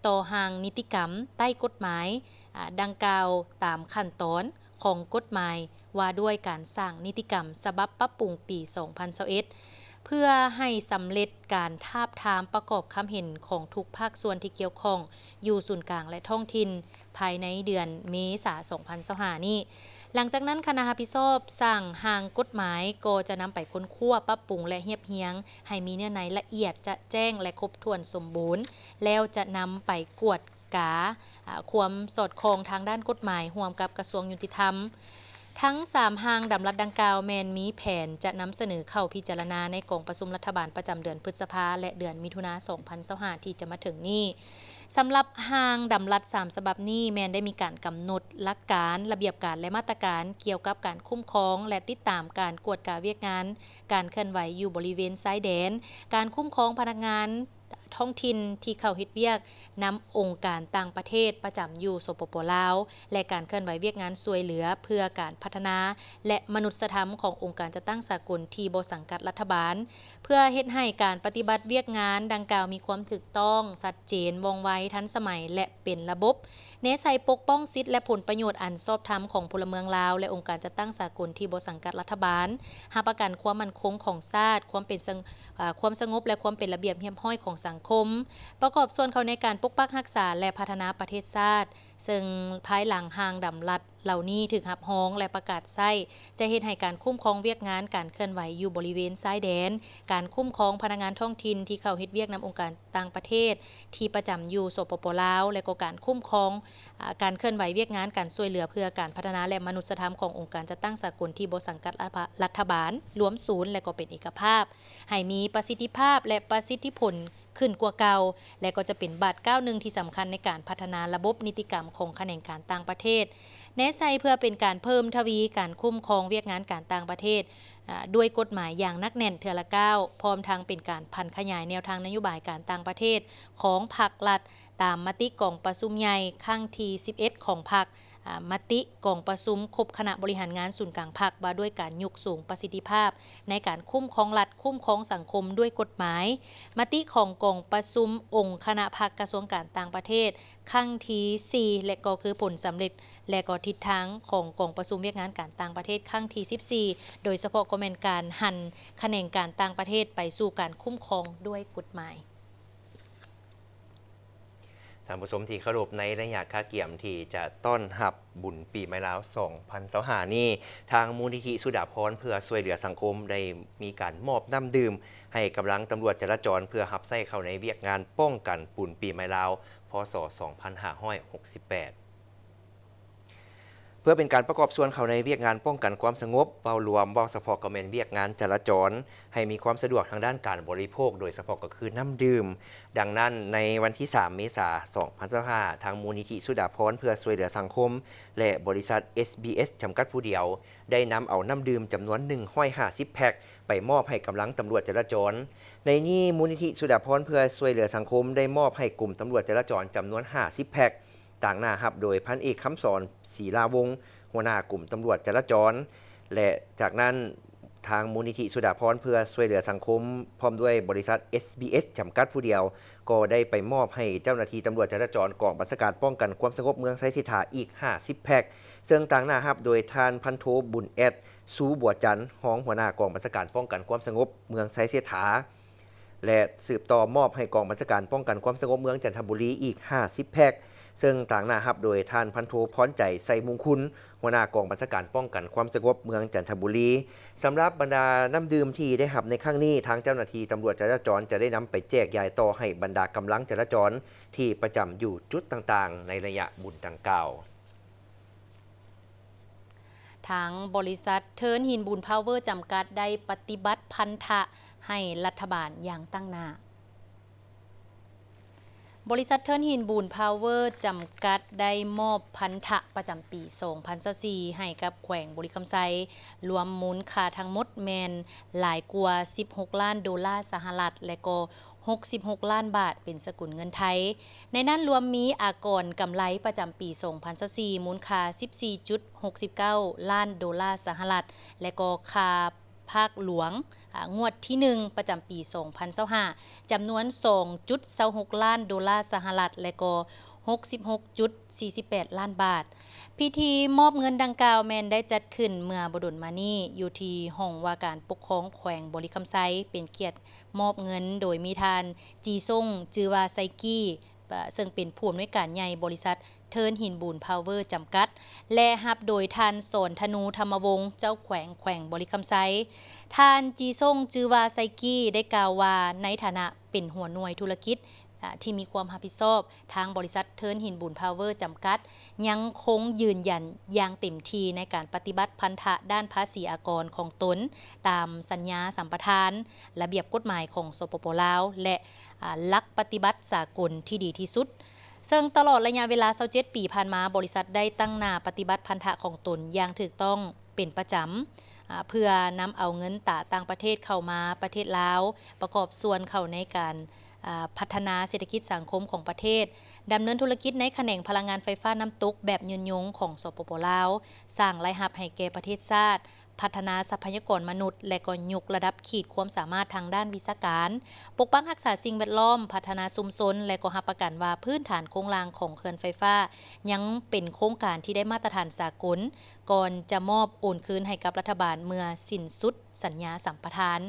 ຕໍ່ຮ່າງນິຕິກຳໃຕ້ກົດໝາຍ ອາ ດັ່ງກ່າວຕາມຂັ້ນຕອນຂອງກົດໝາຍວ່າດ້ວຍການສ້າງນິຕິກຳສະບັບປັບປຸງປີສອງພັນຊາວເອັດ ເພື່ອໃຫ້ສຳເລັດການທາບທາມປະກອບຄຳເຫັນຂອງທຸກພາກສ່ວນທີ່ກ່ຽວຂ້ອງຢູ່ສູນກາງ ແລະ ທ້ອງຖິ່ນ ພາຍໃນເດືອນເມສາ ສອງພັນຊາວຫ້ານີ້. ຫຼັງຈາກນັ້ນ, ຄະນະຮັບຜິດຊອບສ້າງຮ່າງກົດໝາຍກໍຈະນຳໄປຄົ້ນຄວ້າ, ປັບປຸງ ແລະ ຮຽບຮຽງໃຫ້ມີເນື້ອໃນລະອຽດຈະແຈ້ງ ແລະ ຄົບຖ້ວນສົມບູນ, ແລ້ວຈະນຳໄປກວດກາ, ອາ, ຄວາມສອດຄ່ອງທາງດ້ານກົດໝາຍຮ່ວມກັບກະຊວງຍຸຕິທຳ. ທັງສາມຮ່າງດຳລັດດັ່ງກ່າວແມ່ນມີແຜນຈະນຳສະເໜີເຂົ້າພິຈາລະນາໃນກອງປະຊຸມລັດຖະບານປະຈຳເດືອນພຶດສະພາ ແລະ ເດືອນມິຖຸນາ ສອງພັນຊາວຫ້າ ທີ່ຈະມາເຖິງນີ້. ສຳລັບຮ່າງດຳລັດສາມສະບັບນີ້ ແມ່ນໄດ້ມີການກຳນົດຫຼັກການ, ລະບຽບການ ແລະ ມາດຕະການກ່ຽວກັບການຄຸ້ມຄອງ ແລະ ຕິດຕາມການກວດກາວຽກງານ, ການເຄື່ອນໄຫວຢູ່ບໍລິເວນຊາຍແດນ, ການຄຸ້ມຄອງພະນັກງານ ທ້ອງຖິ່ນທີ່ເຂົ້າເຮັດວຽກນຳອົງການຕ່າງປະເທດປະຈຳຢູ່ ສປປ ລາວ ແລະ ການເຄື່ອນໄຫວວຽກງານຊ່ວຍເຫຼືອເພື່ອການພັດທະນາ ແລະ ມະນຸດສະທຳຂອງອົງການຈັດຕັ້ງສາກົນທີ່ບໍ່ສັງກັດລັດຖະບານ, ເພື່ອເຮັດໃຫ້ການປະຕິບັດວຽກງານດັ່ງກ່າວມີຄວາມຖືກຕ້ອງ, ຊັດເຈນ, ວ່ອງໄວ, ທັນສະໄໝ ແລະ ເປັນລະບົບ, ແນໃສ່ປົກປ້ອງສິດ ແລະ ຜົນປະໂຫຍດອັນຊອບທຳຂອງພົນລະເມືອງລາວ ແລະ ອົງການຈັດຕັ້ງສາກົນທີ່ບໍ່ສັງກັດລັດຖະບານ, ຮັບປະກັນຄວາມໝັ້ນຄົງຂອງຊາດ, ຄວາມເປັນສະ ອາ ຄວາມສະຫງົບ ແລະ ຄວາມເປັນລະບຽບຮຽບຮ້ອຍຂອງສັງຄົມ, ປະກອບສ່ວນເຂົ້າໃນການປົກປັກຮັກສາ ແລະ ພັດທະນາປະເທດຊາດ, ເຊິ່ງພາຍຫຼັງຮ່າງດຳລັດເຫຼົ່ານີ້ຖືກຮັບຮອງ ແລະ ປະກາດໃຊ້ ຈະເຮັດໃຫ້ການຄຸ້ມຄອງວຽກງານການເຄື່ອນໄຫວຢູ່ບໍລິເວນຊາຍແດນ, ການຄຸ້ມຄອງພະນັກງານທ້ອງຖິ່ນທີ່ເຂົ້າເຮັດວຽກນຳອົງການຕ່າງປະເທດທີ່ປະຈຳຢູ່ ສປປ ລາວ ແລະ ກໍການຄຸ້ມຄອງ ອາ ການເຄື່ອນໄຫວວຽກງານການຊ່ວຍເຫຼືອເພື່ອການພັດທະນາ ແລະ ມະນຸດສະທຳຂອງອົງການຈັດຕັ້ງສາກົນທີ່ບໍ່ສັງກັດລັດຖະບານ, ລວມສູນ ແລະ ກໍເປັນເອກະພາບ, ໃຫ້ມີປະສິດທິພາບ ແລະ ປະສິດທິຜົນ ຂຶ້ນກວ່າເກົ່າ ແລະ ກໍຈະເປັນບາດກ້າວໜຶ່ງທີ່ສຳຄັນໃນການພັດທະນາລະບົບນິຕິກຳຂອງຂະແໜງການຕ່າງປະເທດ ແນໃສ່ເພື່ອເປັນການເພີ່ມທະວີການຄຸ້ມຄອງວຽກງານການຕ່າງປະເທດ ອາ ດ້ວຍກົດໝາຍຢ່າງໜັກແໜ້ນເທື່ອລະກ້າວ, ພ້ອມທັງເປັນການຜັນຂະຫຍາຍແນວທາງນະໂຍບາຍການຕ່າງປະເທດຂອງພັກລັດ ຕາມມະຕິກອງປະຊຸມໃຫຍ່ຄັ້ງທີສິບເອັດຂອງພັກ, ອາ ມະຕິກອງປະຊຸມຄົບຄະນະບໍລິຫານງານສູນກາງພັກວ່າດ້ວຍການຍົກສູງປະສິດທິພາບໃນການຄຸ້ມຄອງລັດ, ຄຸ້ມຄອງສັງຄົມດ້ວຍກົດໝາຍ, ມະຕິຂອງກອງປະຊຸມອົງຄະນະພັກກະຊວງການຕ່າງປະເທດຄັ້ງທີສີ່ ແລະ ກໍຄືຜົນສຳເລັດ ແລະ ກໍທິດທາງຂອງກອງປະຊຸມວຽກງານການຕ່າງປະເທດຄັ້ງທີສິບສີ່ ໂດຍສະເພາະກໍແມ່ນການຫັນຂະແໜງການຕ່າງປະເທດໄປສູ່ການຄຸ້ມຄອງດ້ວຍກົດໝາຍ. ທ່ານຜູ້ຊົມທີ່ເຄົາລົບ, ໃນໄລຍະກະກຽມທີ່ຈະຕ້ອນຮັບບຸນປີໃໝ່ລາວສອງພັນຊາວຫ້ານີ້, ທາງມູນນິທິສຸດາພອນເພື່ອຊ່ວຍເຫຼືອສັງຄົມ ໄດ້ມີການມອບນ້ຳດື່ມໃຫ້ກຳລັງຕຳຫຼວດຈະລາຈອນ ເພື່ອຮັບໃຊ້ເຂົ້າໃນວຽກງານປ້ອງກັນບຸນປີໃໝ່ລາວ ພ.ສ. ສອງພັນຫ້າຮ້ອຍຫົກສິບແປດ. ເພື່ອເປັນການປະກອບສ່ວນເຂົ້າໃນວຽກງານປ້ອງກັນຄວາມສະຫງົບ, ເວົ້າລວມ, ເວົ້າສະເພາະກໍແມ່ນວຽກງານຈະລາຈອນ ໃຫ້ມີຄວາມສະດວກທາງດ້ານການບໍລິໂພກ, ໂດຍສະເພາະກໍຄືນ້ຳດື່ມ. ດັ່ງນັ້ນ, ໃນວັນທີສາມ ເມສາ ສອງພັນຊາວຫ້າ, ທາງມູນນິທິສຸດາພອນເພື່ອຊ່ວຍເຫຼືອສັງຄົມ ແລະ ບໍລິສັດ ເອສບີເອສ ຈຳກັດຜູ້ດຽວ ໄດ້ນຳເອົານ້ຳດື່ມຈຳນວນໜຶ່ງຮ້ອຍຫ້າສິບແພັກ ໄປມອບໃຫ້ກຳລັງຕຳຫຼວດຈະລາຈອນ. ໃນນີ້, ມູນນິທິສຸດາພອນເພື່ອຊ່ວຍເຫຼືອສັງຄົມ ໄດ້ມອບໃຫ້ກົມຕຳຫຼວດຈະລາຈອນຈຳນວນຫ້າສິບແພັກ, ຕາງໜ້າຮັບໂດຍພັນເອກ ຄຳສອນ ສີລາວົງ ຫົວໜ້າກົມຕຳຫຼວດຈະລາຈອນ ແລະ ຈາກນັ້ນ ທາງມູນນິທິສຸດາພອນເພື່ອຊ່ວຍເຫຼືອສັງຄົມ ພ້ອມດ້ວຍບໍລິສັດ ເອສບີເອສ ຈຳກັດຜູ້ດຽວ ກໍໄດ້ໄປມອບໃຫ້ເຈົ້າໜ້າທີ່ຕຳຫຼວດຈະລາຈອນ ກອງບັນຊາການປ້ອງກັນຄວາມສະຫງົບເມືອງໄຊເສດຖາອີກຫ້າສິບແພັກ, ເຊິ່ງຕາງໜ້າຮັບໂດຍທ່ານພັນໂທ ບຸນແອດ ຊູບົວຈັນ ຮອງຫົວໜ້າກອງບັນຊາການປ້ອງກັນຄວາມສະຫງົບເມືອງໄຊເສດຖາ ແລະ ສືບຕໍ່ມອບໃຫ້ກອງບັນຊາການປ້ອງກັນຄວາມສະຫງົບເມືອງຈັນທະບູລີອີກຫ້າສິບແພັກ, ເຊິ່ງຕາງໜ້າຮັບໂດຍທ່ານພັນໂທ ພອນໃຈ ໄຊມຸງຄຸນ ຫົວໜ້າກອງບັນຊາການປ້ອງກັນຄວາມສະຫງົບເມືອງຈັນທະບູລີ. ສຳລັບບັນດານ້ຳດື່ມທີ່ໄດ້ຮັບໃນຄັ້ງນີ້, ທາງເຈົ້າໜ້າທີ່ຕຳຫຼວດຈະລາຈອນຈະໄດ້ນຳໄປແຈກຢາຍຕໍ່ໃຫ້ບັນດາກຳລັງຈະລາຈອນທີ່ປະຈຳຢູ່ຈຸດຕ່າງໆ ໃນໄລຍະບຸນດັ່ງກ່າວ. ທາງບໍລິສັດເທີນຫີນບູນພາວເວີ ຈຳກັດ ໄດ້ປະຕິບັດພັນທະໃຫ້ລັດຖະບານຢ່າງຕັ້ງໜ້າ. ບໍລິສັດເທີນຫີນບູນພາວເວີ ຈຳກັດ ໄດ້ມອບພັນທະປະຈຳປີສອງພັນຊາວສີ່ ໃຫ້ກັບແຂວງບໍລິຄຳໄຊ, ລວມມູນຄ່າທັງໝົດແມ່ນຫຼາຍກວ່າສິບຫົກລ້ານໂດລາສະຫະລັດ ແລະ ກໍຫົກສິບຫົກລ້ານບາດເປັນສະກຸນເງິນໄທ. ໃນນັ້ນລວມມີອາກອນກຳໄລປະຈຳປີສອງພັນຊາວສີ່ ມູນຄ່າສິບສີ່ຈຸດຫົກສິບເກົ້າລ້ານໂດລາສະຫະລັດ ແລະ ກໍຄ່າ ພາກຫຼວງ ອາ ງວດທີໜຶ່ງ ປະຈຳປີສອງພັນຊາວຫ້າ ຈຳນວນສອງຈຸດຊາວຫົກລ້ານໂດລາສະຫະລັດ ແລະ ກໍຫົກສິບຫົກຈຸດສີ່ສິບແປດລ້ານບາດ. ພິທີມອບເງິນດັ່ງກ່າວແມ່ນໄດ້ຈັດຂຶ້ນເມື່ອບໍ່ດົນມານີ້ ຢູ່ທີ່ຫ້ອງວ່າການປົກຄອງແຂວງບໍລິຄຳໄຊ, ເປັນກຽດມອບເງິນໂດຍມີທ່ານ ຈີຊົງ ຈື່ວ່າໄຊກີ ເຊິ່ງເປັນຜູ້ອຳນວຍການໃຫຍ່ບໍລິສັດ ເທີນຫີນບູນພາວເວີ ຈຳກັດ ແລະ ຮັບໂດຍທ່ານ ສອນທະນູ ທຳມະວົງ ເຈົ້າແຂວງ ແຂວງບໍລິຄຳໄຊ. ທ່ານ ຈີຊົງ ຈື່ວ່າໄຊກີ ໄດ້ກ່າວວ່າ ໃນຖານະເປັນຫົວໜ່ວຍທຸລະກິດ ອາ ທີ່ມີຄວາມຮັບຜິດຊອບ, ທາງບໍລິສັດເທີນຫີນບູນພາວເວີ ຈຳກັດ ຍັງຄົງຢືນຢັນຢ່າງເຕັມທີ່ໃນການປະຕິບັດພັນທະດ້ານພາສີອາກອນຂອງຕົນ ຕາມສັນຍາສຳປະທານ, ລະບຽບກົດໝາຍຂອງ ສປປ ລາວ ແລະ ອາ ຫຼັກປະຕິບັດສາກົນທີ່ດີທີ່ສຸດ. ເຊິ່ງຕະຫຼອດໄລຍະເວລາຊາວເຈັດປີຜ່ານມາ, ບໍລິສັດໄດ້ຕັ້ງໜ້າປະຕິບັດພັນທະຂອງຕົນຢ່າງຖືກຕ້ອງເປັນປະຈຳ, ອາ ເພື່ອນຳເອົາເງິນຕາຕ່າງປະເທດເຂົ້າມາປະເທດລາວ, ປະກອບສ່ວນເຂົ້າໃນການ ອາ ພັດທະນາເສດຖະກິດສັງຄົມຂອງປະເທດ, ດຳເນີນທຸລະກິດໃນຂະແໜງພະລັງງານໄຟຟ້ານ້ຳຕົກແບບຍືນຍົງຂອງ ສປປ ລາວ, ສ້າງລາຍຮັບໃຫ້ແກ່ປະເທດຊາດ, ພັດທະນາຊັບພະຍາກອນມະນຸດ ແລະ ກໍຍົກລະດັບຂີດຄວາມສາມາດທາງດ້ານວິຊາການ, ປົກປັກຮັກສາສິ່ງແວດລ້ອມ, ພັດທະນາຊຸມຊົນ ແລະ ກໍຮັບປະກັນວ່າພື້ນຖານໂຄງລ່າງຂອງເຂື່ອນໄຟຟ້າຍັງເປັນໂຄງການທີ່ໄດ້ມາດຕະຖານສາກົນ, ກ່ອນຈະມອບໂອນຄືນໃຫ້ກັບລັດຖະບານເມື່ອສິ້ນສຸດ ສັນຍາສຳປະທານ.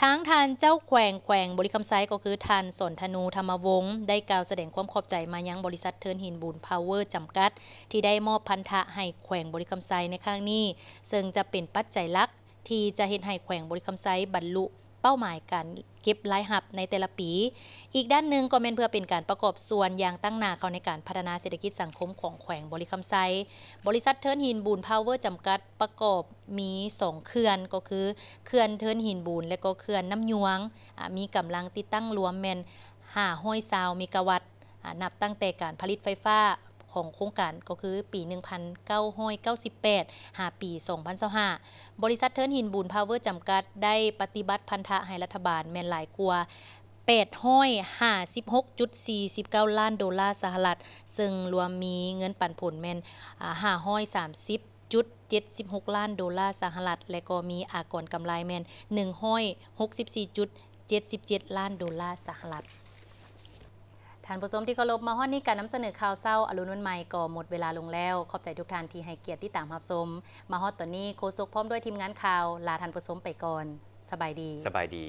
ທາງທ່ານເຈົ້າແຂວງແຂວງບໍລິຄຳໄຊ ກໍຄືທ່ານ ສອນທະນູ ທຳມະວົງ ໄດ້ກ່າວສະແດງຄວາມຂອບໃຈມາຍັງບໍລິສັດ ເທີນຫີນບູນ ພາວເວີ ຈຳກັດ ທີ່ໄດ້ມອບພັນທະໃຫ້ແຂວງບໍລິຄຳໄຊໃນຄັ້ງນີ້, ເຊິ່ງຈະເປັນປັດໄຈຫຼັກທີ່ຈະເຮັດໃຫ້ແຂວງບໍລິຄຳໄຊບັນລຸເປົ້າໝາຍການເກັບລາຍຮັບໃນແຕ່ລະປີ. ອີກດ້ານໜຶ່ງກໍແມ່ນເພື່ອເປັນການປະກອບສ່ວນຢ່າງຕັ້ງໜ້າເຂົ້າໃນການພັດທະນາເສດຖະກິດສັງຄົມຂອງແຂວງບໍລິຄຳໄຊ. ບໍລິສັດ ເທີນຫີນບູນ ພາວເວີ ຈຳກັດ ປະກອບມີສອງເຂື່ອນ ກໍຄືເຂື່ອນເທີນຫີນບູນ ແລະ ກໍເຂື່ອນນ້ຳຍວງ, ອາ, ມີກຳລັງຕິດຕັ້ງລວມແມ່ນຫ້າຮ້ອຍຊາວເມກາວັດ, ອາ, ນັບຕັ້ງແຕ່ການຜະລິດໄຟຟ້າຂອງໂຄງການ ກໍຄືປີໜຶ່ງພັນເກົ້າຮ້ອຍເກົ້າສິບແປດ ຫາປີສອງພັນຊາວຫ້າ. ບໍລິສັດ ເທີນຫີນບູນ ພາວເວີ ຈຳກັດ ໄດ້ປະຕິບັດພັນທະໃຫ້ລັດຖະບານແມ່ນຫຼາຍກວ່າແປດຮ້ອຍຫ້າສິບຫົກຈຸດສີ່ສິບເກົ້າລ້ານໂດລາສະຫະລັດ, ເຊິ່ງລວມມີເງິນປັນຜົນແມ່ນ ອາ, ຫ້າຮ້ອຍສາມສິບຈຸດເຈັດສິບຫົກລ້ານໂດລາສະຫະລັດ ແລະ ກໍມີອາກອນກຳໄລແມ່ນໜຶ່ງຮ້ອຍຫົກສິບສີ່ຈຸດເຈັດສິບເຈັດລ້ານໂດລາສະຫະລັດ. ທ່ານຜູ້ຊົມທີ່ເຄົາລົບ, ມາຮອດນີ້ການນຳສະເໜີຂ່າວເຊົ້າອະລຸນວັນໃໝ່ກໍໝົດເວລາລົງແລ້ວ. ຂອບໃຈທຸກທ່ານທີ່ໃຫ້ກຽດຕິດຕາມຮັບຊົມ. ມາຮອດຕອນນີ້, ໂຄສົກພ້ອມດ້ວຍທີມງານຂ່າວ ລາທ່ານຜູ້ຊົມໄປກ່ອນ. ສະບາຍດີ. ສະບາຍດີ.